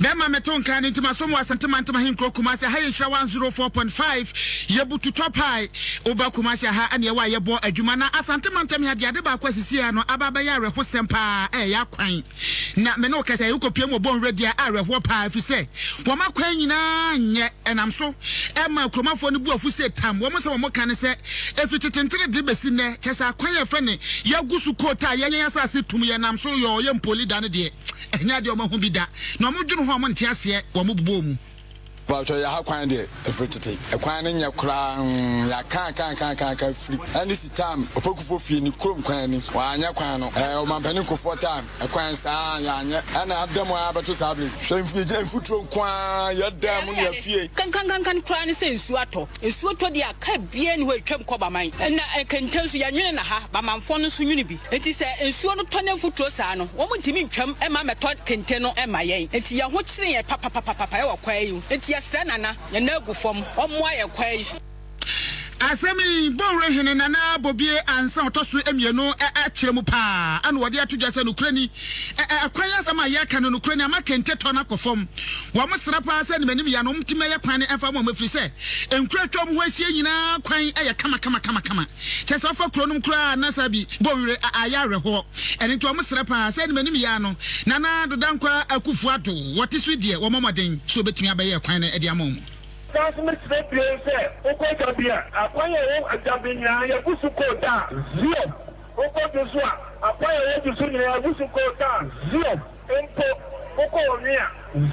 Bɛma meto nka no nti masom wɔ Asante Mantam Ahenkuro Kumasi aha yɛ Nhyira 104.5 yɛbutu tɔ pae woba Kumasi aha ɛne ɛwɔ a yɛbɔ adwuma na Asante Mantam ha deɛ ade baako asisi a no aba abɛyɛ awerɛhosɛm paa ɛyɛ akwan na me ne wo kasa yi wokɔpie mu wɔ Bonwire deɛ awerɛhoɔ paa ɛfiri sɛ wɔn akwan nyinaa nyɛ ɛnam so ɛma kuromafoɔ no bu afu sɛ tam wɔn sɛ wɔn ka ne sɛ ɛfiri tetentere de bɛsi nnɛ kyɛ sɛ akwan yɛ fɛ ne yɛagu so kootaa yɛnyɛ yɛn asase tum yɛnam so yɔɔ yɛ mpoli da no deɛ Ɛnyɛ adeɛ a wɔahu bi da, na wɔdwene ho a wɔnte aseɛ, wɔbobɔɔ mu. Mpatsɔ yɛ ha kwan deɛ ɛfiri tete ɛkwan no nyɛ koraa mm yɛaka aka aka aka aka firi ɛne si time Opokufoɔ fie ni kurom kwan ni wɔanyɛ kwan no ɛɛ Ɔmampanin Kufuor time ɛkwan saa yɛanyɛ ɛna ada mu ara bɛto saa bere yi hwɛ yɛgyina mfuturo nko ara yɛ dan mu ne yɛ fie. Kankankankan koraa ne sɛ nsuo atɔ. Nsuo tɔ deɛ a, kaa biara nni hɔ a ɛtwam kɔ Baman. Na kɛntɛn nso, yɛnwene na ha. Bamanfoɔ no nso nwene bi. Enti sɛ nsuo no tɔ ne mfuturo saa no, wɔntumi ntwam mma mmɛtɔ kente no mma yɛn. Enti yɛn ho kyere yɛn papapapapa wɔ kwaa yi ho. Enti yɛsrɛ Nana, yɛn nan agu fam, ɔmmoa yɛn kwaa yi so. Asɛm yi, Bonwire Hene Nana Bobie Ansah ɔtɔ so mmienu akyerɛ mu paa na ɔde ato dwa sɛ nokorɛ ni, ɛkwan asɛm a yɛreka no nokorɛ ni ama kente tɔ no akɔ fam. Wɔsrɛ paa sɛ animanim yɛ ano wɔntumi mmɛyɛ kwan no mfa mma wɔn ɛfiri sɛ nkuro a atwa wɔn ho ahyia nyinaa kwan yɛ kama kama kama kama. Kyerɛ sɛ ɔfa kuro nom koraa na saa bi bɔ werɛ a ayɛ awerɛhoɔ. Ɛno nti wɔn srɛ paa sɛ anim anim yi ara no Nana Addo Dankwa Akuffo Addo wɔte so yi deɛ wɔmmɔ mmɔden sɛ wɔbɛtumi abɛyɛ kwan no de ama wɔn. San nso mesrɛ bio sɛ wokɔ Gyabi a, akwan a ɛwɔ Gyabi nyinaa yɛgu so kootaa, ziom. Wokɔ Dwoso a, akwan a ɛwɔ Dwoso nyinaa yɛgu so kootaa, ziom. Mpo wokɔ Onwe a,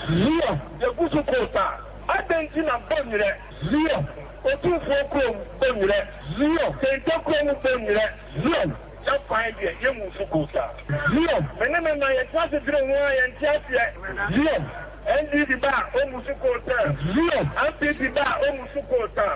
ziom, yɛgu so kootaa. Adɛn nti na Bonwerɛ, ziom. Otumfoɔ kurom bɔ nwerɛ, Zion. Kente kurom bɔ nwerɛ, Zion. Yɛn kwan deɛ, yɛngu so kootaa, Zion. Me ne me mma, yɛtena ase dwene ho ara, yɛnte aseɛ, Zion. NDC ba a, ɔmmu so kootaa, Zion. NPP ba a, ɔmmu so kootaa,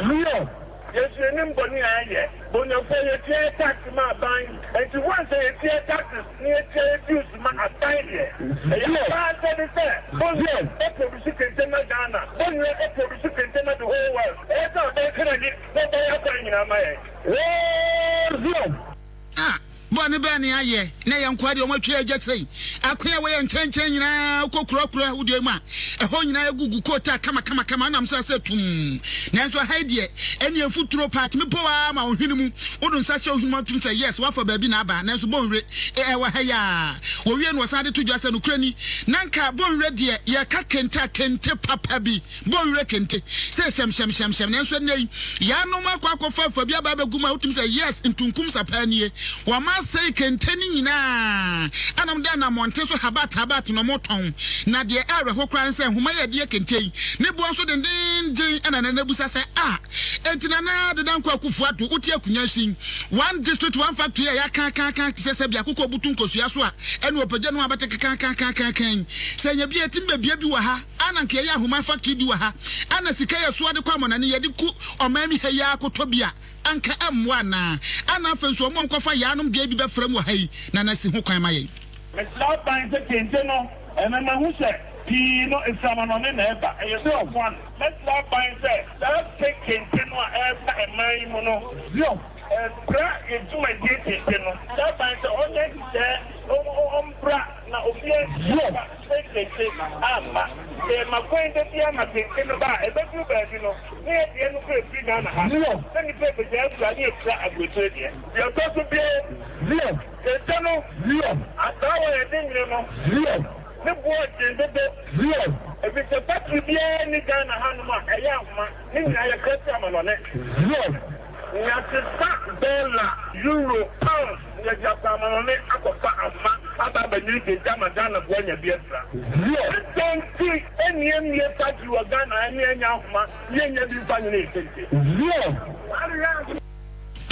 Zion. Yɛn nso yɛnim bɔne a yɛyɛ. Bɔnyafoɔ, yɛtua yɛ tax ma aban. Enti once a yɛtua taxes na yɛtua yɛ dues ma aban deɛ, ɛyɛ aban asɛde sɛ Bonwire produce kente ma Ghana, Bonwire produce kente ma the whole world. Ɛyɛ sɛ aban ka n'ani na ɔbɛyɛ akwan nyinaa ma yɛn. Zion! Ah, bɔne bɛn ne ayɛ na yɛn nkoa deɛ wɔn atwa agya sei? Akwan a ɛwɔ yɛn nkyɛnkyɛn nyinaa, wokɔ kuro akuro ahodoɔ yi mu a, ɛhɔ nyinaa agugu kootaa kamakamakama, wonam so asɛ tumm. Nanso ɛha yi deɛ, ɛnneɛ mfuturo paa tumi bɔ wo ara ma wo hwene mu. Wode wo nsa hyɛ wo hwene mu a, wotumi sɛ, Yes, woafa baabi na aba, nanso Bonwire, eh, ɛwɔ ha yi ara. Wɔwie no, wɔsan de to dwa sɛ, Nokorɛ ni, na anka Bonwire deɛ, yɛka kente a, kente papa bi. Bonwire kente, sɛ hyɛmhyɛmhyɛmhyɛm. Nanso ɛnnɛ yi, yaanom akɔ akɔfa afa bi aba abɛgu mu a, wotumi sɛ, Yes, ntunkum sa paa nie. Wɔasɛe kente no nyinaa, ɛna wɔde anammɔnten so habat habat na wɔtɔn. Na deɛ ɛyɛ awerɛhoɔ koraa ne sɛ, nhoma yi a yɛde yɛ kente yi, ne boɔ nso dendeenden. Ɛna Nana bisa sɛ, Ah, enti Nana Addo Dankwa Akufo Addo, wote akonnwa so yi, one district, one factory a yɛaka aka aka te sɛ sɛbi akokɔ butu nkosua so a ɛne ɔpagya no abɛte kekaakaakaaka yi, sɛ ɛnyɛ bi a yɛtumi bɛbue bi wɔ ha a na anka yɛyɛ ahoma factory bi wɔ ha a na sika yɛsoa de kɔ amɔnane yɛde ku ɔman mi ha yi ara kɔtɔ bi a, Anka ɛmmoa anaa? Ana afei nso wɔn a wɔkɔfa yaanom deɛ bi bɛfra mu wɔ ha yi na na si ho kwan ma yɛn? Mesrɛ aban sɛ kente no ɛmɛ mahu sɛ pii no ɛfiri amanɔne na ɛba ɛyɛ sɛ one mɛsrɛ aban sɛ saa fake kente no a ɛreba ɛman yi mu no zion ɛbra yɛ dwumadie kente no srɛ aban sɛ ɔnyɛ nhyehyɛɛ ɔmbra na obiara ntumi mfa fake kente amma sɛ yɛma kwan da biara ma kente no ba a ɛbɛduru baabi no Ne yɛ deɛ no kura firi Ghana ha na nipa bɛgyae afira ne afira aburokyire deɛ. Deɛ ɛtɔ so bio, Zion, kente no, Zion, asaawa a yɛde nwene no, Zion, ne boɔ den dodo, Zion, ɛfiri sɛ factory biara nni Ghana hanom a ɛyɛ ahoma, ne nyinaa yɛkra firi amanɔne, Zion. Yɛasesa dɔla, euro, pounds na yɛde akɔ amanɔne akɔfa ahoma aba abɛnwene kente ama Ghanafoɔ anya bi afira. Adɛn nti na yɛmmue factory wɔ Ghana ha na yɛnyɛ ahoma na yɛnnya bi mfa nwene yɛn kente?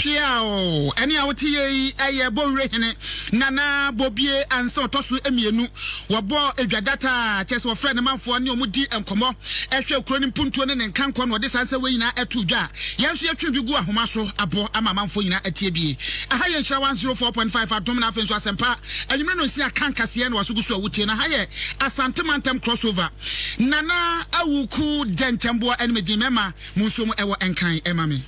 Piaw! Ɛnne a wote yɛ yi yɛ Bonwire Hene Nana Bobie Ansah ɔtɔ so mmienu. Wɔbɔɔ dwa data a kyerɛ sɛ wɔfrɛɛ ne manfoɔ ne wɔn di nkɔmmɔ hwɛɛ kuro no mpuntuo ne ne nkankɔ na wɔde saa nsɛm wei nyinaa too dwa. Yɛn nso yɛtwe bi gu ahoma so abɔ ama amanfoɔ nyinaa atie bie. Aha yɛ Nhyira 104.5 Adom na afei nso Asɛmpa anwummere nonsia ka nkaseɛ na waso gu so a wotie no. Aha yɛ Asante Mantam Crossover. Nana Awuku Dɛnkyɛmboɔ ɛne me din mɛma mo nsuo mu ɛwɔ Nkran ɛma me.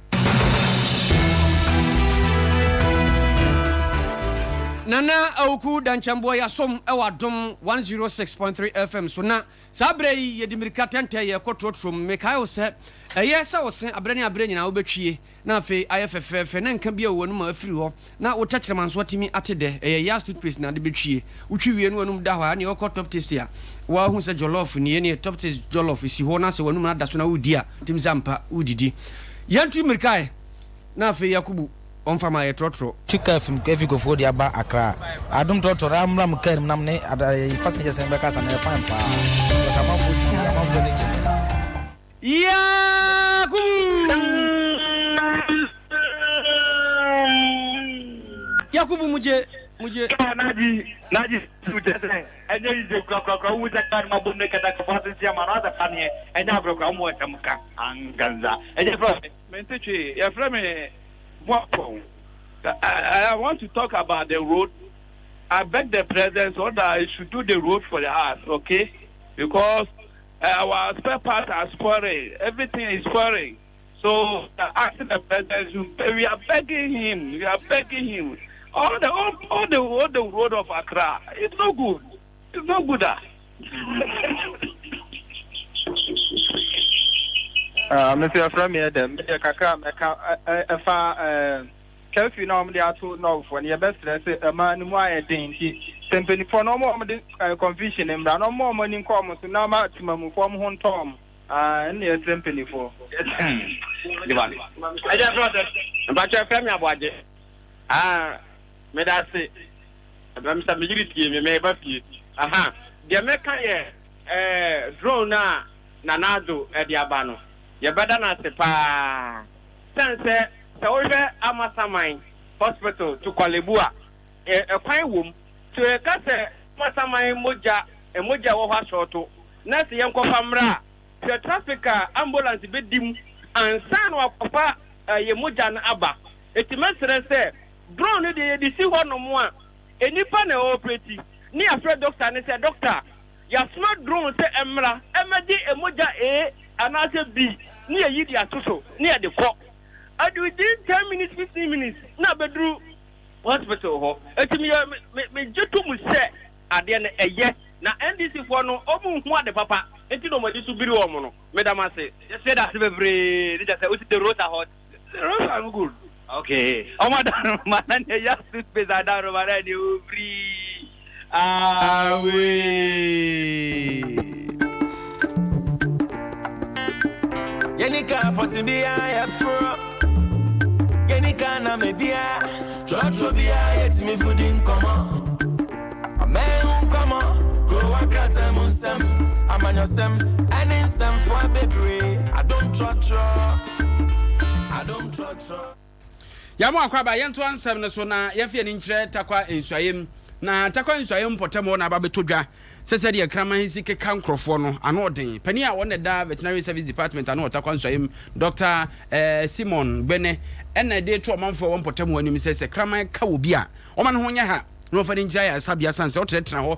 Nana Awuku Dankyɛmboɔ Yasom wɔ Adom 106.3 FM so na saa berɛ yi yɛdi mmirika tɛntɛ yɛrekɔ trɔtrɔ mu. Mekae wo sɛ ɛyɛ sɛ wo se aberɛ ne aberɛ nyinaa wobɛtwie na afei ayɛ fɛfɛɛfɛ na nka bi a wɔ w'anum a afiri hɔ na wo tɛkyerɛma nso atumi ate dɛ. Ɛyɛ Yas toothpaste na ade bɛtwie. Wotwi wie no w'anum da hɔ a ɛneɛ wokɔ Top Taste a woahu sɛ jollof nie ɛneɛ Top Taste jollof si hɔ na sɛ w'anum no ada so na woredi a wotumi sɛ ampa woredidi. Yɛntu mmirika ɛ na afei Yakubu ɔmfa ma yɛ trɔtrɔ. Tu car fi efi Kofoɔ de aba Accra. Adom trɔtrɔ na mmra mo car mu na mo ne ada eh, passengers no bɛkasa no ɛyɛ fine paa. Because amanfoɔ tie, amanfoɔ ani gye. Yakubu! Yakubu muje muje. Kaa n'agye n'agye siw kyerɛ sɛ ɛnyɛ yiye korakorakora wohu sɛ kaa no ma bom ne katakafo asese ama no asɛ paneɛ ɛnyɛ agorɔ koraa wɔn ɛsɛm ka anganza ɛnyɛ fɛ. Mente twi, yɛfrɛ me Boapong. I, I want to talk about the road. I beg the president so that he should do the road for us, okay? Because uh, our spare parts are spoiling. Everything is spoiling. So uh, asking the president, we are begging him. We are begging him. All the all, all the all the road of Accra, it's no good. It's no good. Ah. Ah, me nso yɛfrɛ me ɛdɛm me deɛ kakra a mɛka ɛfa ɛɛ curfew na wɔde ato nɔɔfoɔ no yɛbɛsrɛ sɛ ɛmaa no mu ayɛ den nti sɛ mpanimfoɔ no wɔn a wɔde ɛɛ confusion mmra na wɔn a wɔn ani nkɔ wɔn so na ama temamufoɔ wɔn ho ntɔ wɔn ah ɛnna yɛsrɛ mpanimfoɔ. Ɛgya frɛ sɛ mpakyɛ frɛ me aboagye ah meda ase ɛbɛm sɛ meyere tie me meba fie aha deɛ mɛka yɛ ɛɛ drone no a Nana Addo de aba no, yɛbɛda no ase paa. Sɛn sɛ, sɛ wohwɛ Amasaman Hospital to Korle Bu a, ɛkwan wom. So yɛka sɛ Amasaman mogya, mogya a ɛwɔ hɔ asɔɔto, na sɛ yɛnkɔfa mmra a, hwɛ traffic a ambulance bɛdi mu ansa na wakɔfa yɛn mogya no aba. Enti mɛsrɛ sɛ, drone no deɛ yɛde si hɔnom a, nnipa na ɛɔpreti, ne yɛafrɛ doctor no sɛ, Doctor, Yɛasoma drone sɛ ɛmmra mmɛgye mogya A anaasɛ B ne yɛyi de ato so ne yɛde kɔ. And within ten minutes, 15 minutes na abɛduru hospital hɔ. Enti meyɛ me megye to mu sɛ adeɛ no ɛyɛ. Na NDC foɔ no wɔn nhu ade papa nti na wɔn ani so biri wɔn no. Meda mo ase. Yɛsɛ da ase bebree ne kyɛ sɛ wosi the roads are hot. The roads are good. Okay. Ọmọ dànù ma na ní ẹyà toothpaste àdànù ma náà ní ofiri. Away. Yɛni ka pɔte biara yɛforɔ Yɛni ka na me biara Trɔtrɔ biara yɛtumi fodi nkɔmmɔ Amɛn ho nkɔmmɔ Kurowa krataa mu nsɛm Amanyɔsɛm ɛne nsɛmfoa bebree Adom trɔtrɔ Adom trɔtrɔ. Yɛn akwaaba, yɛntoa nsɛm no so na yɛmfa yɛn ani nkyerɛ Tarkwa Nsuaem. Na Tarkwa Nsuaem mpɔtam hɔ na aba abɛtɔ dwa sɛ sɛdeɛ kraman si keka nkorɔfoɔ no, ano ɔden. Panin a ɔno na ɛda Veterinary Service Department ano wɔ Tarkwa Nsuaem, Dɔkta Simon Gbene na ɛde reto ɔmanfoɔ a ɛwɔ mpɔtam hɔ anim sɛ, sɛ kraman ka obi a, wɔma ne ho nyɛ ha na wɔmfa no ngyina ayaresabea sane sɛ wotenatena hɔ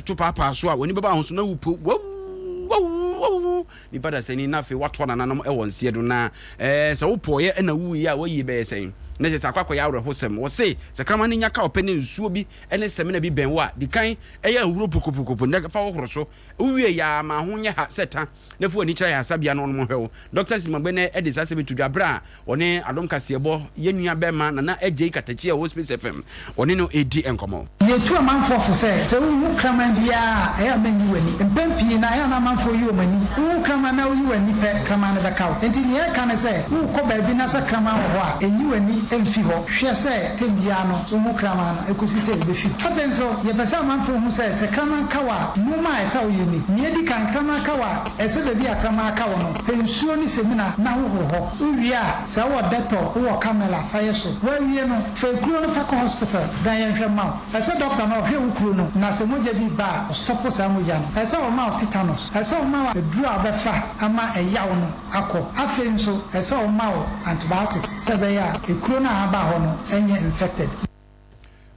toto paapaa so a, w'ani bɛba ho so na wupo wawu wawu wawu Nipa dasani na afei watoa nananom wɔ nseɛ do na ɛɛ sɛ wopɔeɛ na wuiɛ a w'ayie bɛyɛ sɛn? Na kyerɛ sɛ akɔ akɔyɛ awerɛhosɛm. Wɔse sɛ kraman no nya ka ɔpɛ ne nsuo bi ne samina bi bɛn wo a, di kan yɛ ahuro pokopokopo na fa hohoro so. Wowie yɛ a ma ho nyɛ ha sɛ ta na fa w'ani kyerɛ ayaresabea na wɔnom nhwɛ wo. Dɔkta Simagbe de saa asɛm yi to dwa berɛ a Ɔne Adom Kaseɛbɔ yɛ nua bɛɛma Nana Adjei Katakyi a ɔwɔ Space FM, ɔne no redi nkɔmmɔ. Yɛtu amanfoɔ fo sɛ, sɛ wohu kraman biara a, ɛyɛ a mɛnyi w'ani. Mpɛn pii no, ɛyɛ a na amanfoɔ yi wɔn ani. Wohu kraman na woyi w'ani pɛ, kraman no bɛka wo. Enti nea yɛka ne sɛ, worekɔ baabi na sɛ kraman wɔ hɔ a, nyi w'ani mfi hɔ. Hwɛ sɛ tɛm biara no, wohu kraman no kɔsi sɛ ɛbɛfi hɔ. Afei nso, yɛpɛ sɛ amanfoɔ hu sɛ, sɛ kraman ka wo a, nnoɔma a ɛsɛ sɛ woyɛ ni. Nea ɛdi kan, kraman ka wo a, Ɛsɛ baabi a kraman aka wo no, pɛ nsuo ne samina na hohoro hɔ. Wowie a, sɛ wowɔ Dettol, wowɔ Camel a, fa yɛ so. Woawie no, fa ekuro no fa kɔ hospital na yɛnhwɛ mma wo. Ɛsɛ dɔkta no ɔhwɛ wo kuro no na sɛ mogya bi reba a, ɔstɔpo saa mogya no. Ɛsɛ ɔma wo tetanus. Ɛsɛ ɔma wo aduro a wobɛfa ama ɛyaw no akɔ. Afei nso, ɛsɛ ɔma wo antibiotics sɛ ɛbɛyɛ a ekuro no a aba hɔ no nyɛ infected.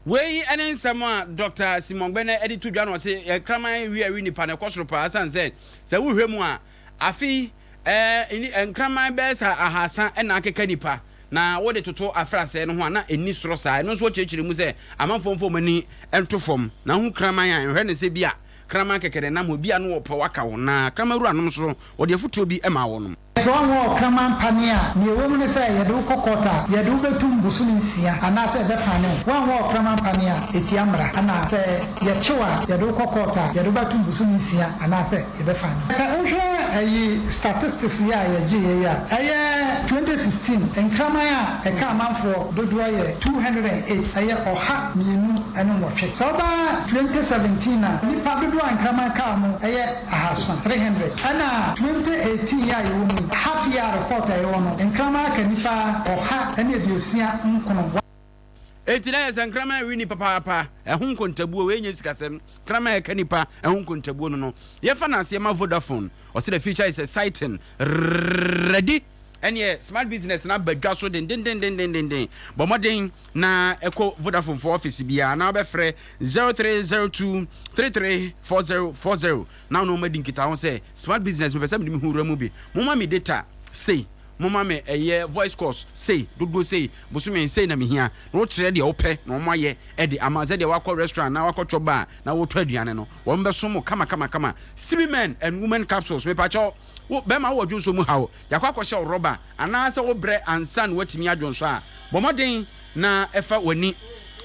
Wei ne nsɛm a Dɔkta Simon Gbene de to dwa no, ɔse kraman wi a ɛwe nipa no ɛkɔ soro paa ɛsiane sɛ sɛ wohwɛ mu a afe yi nkraman bɛyɛ sɛ ahaasa na akeka nipa. Na wode toto afrasɛɛ no ho a, na ɛnni soro saa. Ɛno nso wɔkyerɛkyerɛ mu sɛ amanfoɔ mfa wɔn ani nto fam. Na wohu kraman a, nhwɛ no sɛ bi a kraman kɛkɛ na ɛnam hɔ, bi a na wɔpɛ aka wo. Na kraman wuranom nso, wɔde afotuo bi maa wɔn. Sɛ woanwɔ ɔkraman paneɛ a, nea ɛwɔ mu ne sɛ yɛde wo kɔ kɔɔt a, yɛde wo bɛtum bosome nsia anaasɛ yɛbɛfane wo. Woanwɔ ɔkraman paneɛ a, ɛtia mmara. Ɛna sɛ yɛkye wo a, yɛde wo kɔ kɔɔt a, yɛde wo bɛtom bosome nsia anaasɛ yɛbɛfane wo. Sɛ wohwɛ ɛyi statistics yi a yɛgyeeɛ yi a, ɛyɛ 2016 nkraman a ɛka amanfoɔ dodoɔ yɛ 208, ɛyɛ 208. Sɛ woba 2017 a, nnipa dodoɔ a nkraman kaa wɔn yɛ ahasa, 300. Ɛna 2018 yi a yɛwɔ mu yi, half year report a yɛwɔ no, nkraman aka nnipa 169. Enti na ɛyɛ sɛ nkraman rewe nnipa papaapa. Ɛho nkontabuo, wei nyɛ sikasɛm. Kraman a ɛka nnipa, ɛho nkontabuo no no. Yɛmfa no aseɛ ma Vodafone. Ɔse the future is exciting. Ready? Ɛneɛ smart business no aba dwa so dendendendendenden. Bɔ mmɔden na kɔ Vodafone foɔ office biara na wobɛfrɛ 0302 334040 na wo ne wɔn adi nkitaho sɛ smart business mepɛ sɛ mede me ho wura mu bi. Momma me data sei. Momma me ɛyɛ voice calls sei, dodoɔ sei, bosome sei na mehia. Na wokyerɛ deɛ wopɛ na wɔayɛ de ama wo. Sɛdeɛ woakɔ restaurant anaa woakɔ chop bar na woretɔ aduane no, wɔbɛsom wo kama kama kama. Sibi men and women capsules, mepakyɛw, wo bɛrima wowɔ dwonsɔ mu haw, yɛakɔ akɔhyɛ wo rɔba anaasɛ wobrɛ ansa na woatumi adwonsɔ a, bɔ mmɔden na fa w'ani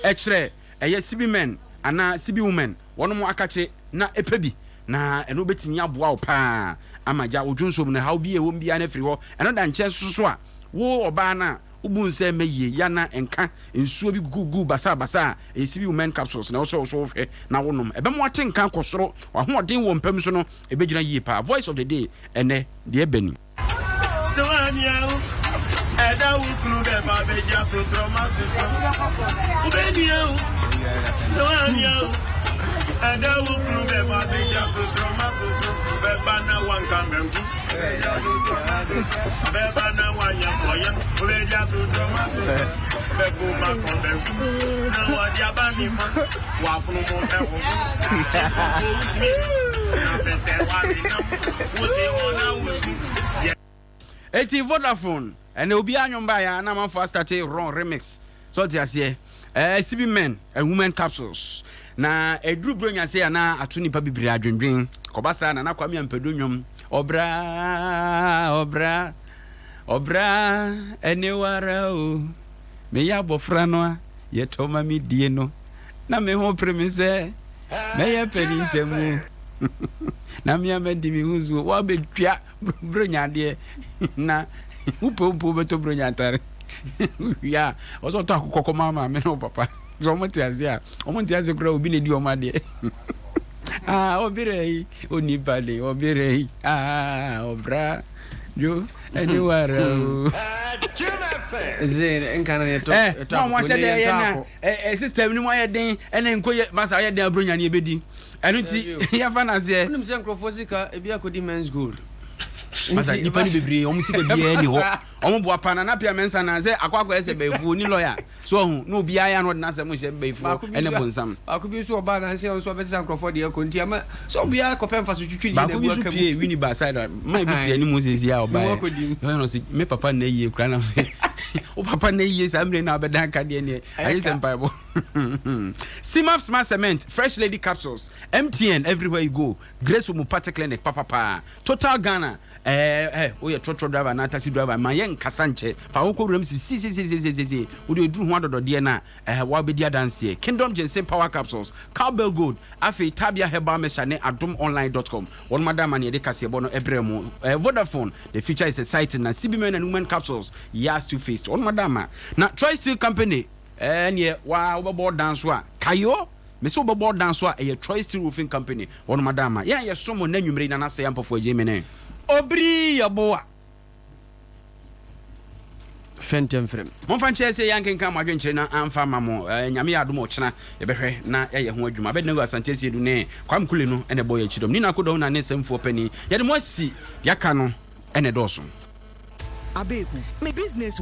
kyerɛ ɛyɛ Sibi men anaa Sibi women. Wɔnom akakye na pɛ bi, na ɛno bɛtumi aboa wo paa ama gya wo dwonsɔ mu no haw bi a ɛwɔ mu biara no afiri hɔ. Ɛno da nkyɛn nso so a, wo ɔbaa no a wobu nsɛ mma yie, ya na nka nsuo bi gugu basaa basaa a, ɛyɛ CB Women Capsules na ɛwɔ sɛ wo so wohwɛ na wonom. Ɛbɛma woate nka akɔ soro, w'ahoɔden wɔ mpa mu so no ɛbɛgyina yie paa. Voice of the day ɛnnɛ, deɛ ɛbɛ ni. Sɛ woanua wo ɛda wo kunu bɛba bɛgya sotorɔ ma sotorɔ wobɛnua wo sɛ woanua wo ɛda wo kunu bɛba bɛgya sotorɔ ma sotorɔ bɛba na wanka mɛnku bɛba na wanyɛ mɔyɛm wobɛgya sotorɔ ma sotorɔ bɛbo ma kɔn bɛnku na wɔde aba ne fa wafono mo ɛho na pɛ sɛ warenam Eti Vodafone ɛnɛ obiara nwom baeɛ a na amanfoɔ astate wrong remix sɛ ɔte aseɛ ɛɛ sibi men and women capsules na ɛduru buronya se a na ato nipa bebree adwendwen kɔba saa na na Kwame Ampadu nwom ɔbra ɔbra ɔbra ɛne wara o meyɛ abɔfra no a yɛtɔ ma me die no na me ho pere me sɛ mɛyɛ panin ntɛm o na me a madi me ho suo woabɛtwa bronya adeɛ na wopɛ wopɛ wobɛtɔ bronya atare wie a ɔsɛ ɔtɔ akokɔ kɔma maame ne wo papa sɛ ɔmo te ase a ɔmo nte ase koraa obi na edi ɔmo adeɛ ah ɔberɛ yi onipa de ɔberɛ yi ah ɔbra dwo ɛne wara o nka na yɛtɔ eh na ɔmo ahyɛ dɛ yɛ na eh system no mu ayɛ den ɛna nko yɛ masa ayɛ den aburo nyane ebedi ɛno nti yɛfa no aseɛ. Wonim sɛ nkurɔfoɔ sika ebi akɔdi men's gold. Masa nipa no bebree wɔn sika biara ni hɔ wɔn boa pa nana pia mɛnsa na sɛ akɔ akɔyɛ sɛ bɛyifoɔ ni lɔya so ɔho na obiara yɛ ano ɔde n'asɛm hyɛ bɛyifoɔ ɛne bonsam. Baako bi nso ɔbaa nansi ɔno nso ɔbɛsesa nkurɔfoɔ deɛ kɔ nti ama sɛ obiara kɔpɛ nfa so twitwi deɛ na Baako bi ebu nso aka mu. pie wini ba side a man bi te anim sisi a ɔbaeɛ Mewɔ akɔdi mu. ɔyɛ no sɛ me papa nna yie kura na sɛ wo papa nna yie saa mmerɛ na abɛdan ka deɛ neɛ ayɛ sɛ mpaebɔ. Simaf Smart Cement, Fresh Lady Capsules, MTN Everywhere You Go, Grace Homeopathic Clinic papapaa, Total Ghana, ɛɛ ɛ woyɛ trɔtrɔ driver anaa taxi driver ma yɛ nkasa nkyɛ fa wo kɔ wuram sisisisisisisi wode oduru ho adɔdɔdeɛ no a ɛɛ wabɛdi adanseɛ Kingdom Ginseng Power Capsules, Cowbell Gold, afei Tabia Herbal Mixture ne adomonline dot com wɔnom ada ama ne yɛde kaseɛbɔ no ɛbrɛ mu ɛɛ Vodafone The future is exciting na CB Men and Women Capsules Yas Toothpaste wɔnom ada ama na Troy Steel Company Ɛɛ neɛ waa wobɛbɔ ɔdan so a kae o mese wobɛbɔ ɔdan so a ɛyɛ Troy Steel Roofing Company wɔnom adan ama yɛn a yɛsom mo nnɛ anwumerɛ yi Nana Asɛe Ampɔfoɔ Agyei Mene. Obiri Yeboah Fɛntɛmfrɛm. Momfa nkyɛ sɛ yɛankenkan mo adwenkyerɛ no amfa amma mo. Nyame yɛ adom a ɔkyena yɛbɛhwɛ na yɛayɛ ho adwuma. Abednego Asante Asiedu ne Kwame Kule no na ɛbɔ yɛn kyidɔm. Nina Akodɔm na ne nsɛmfua panin. Yɛde mo asi, deɛ aka no na ɛdɔɔso. Abeku, me business.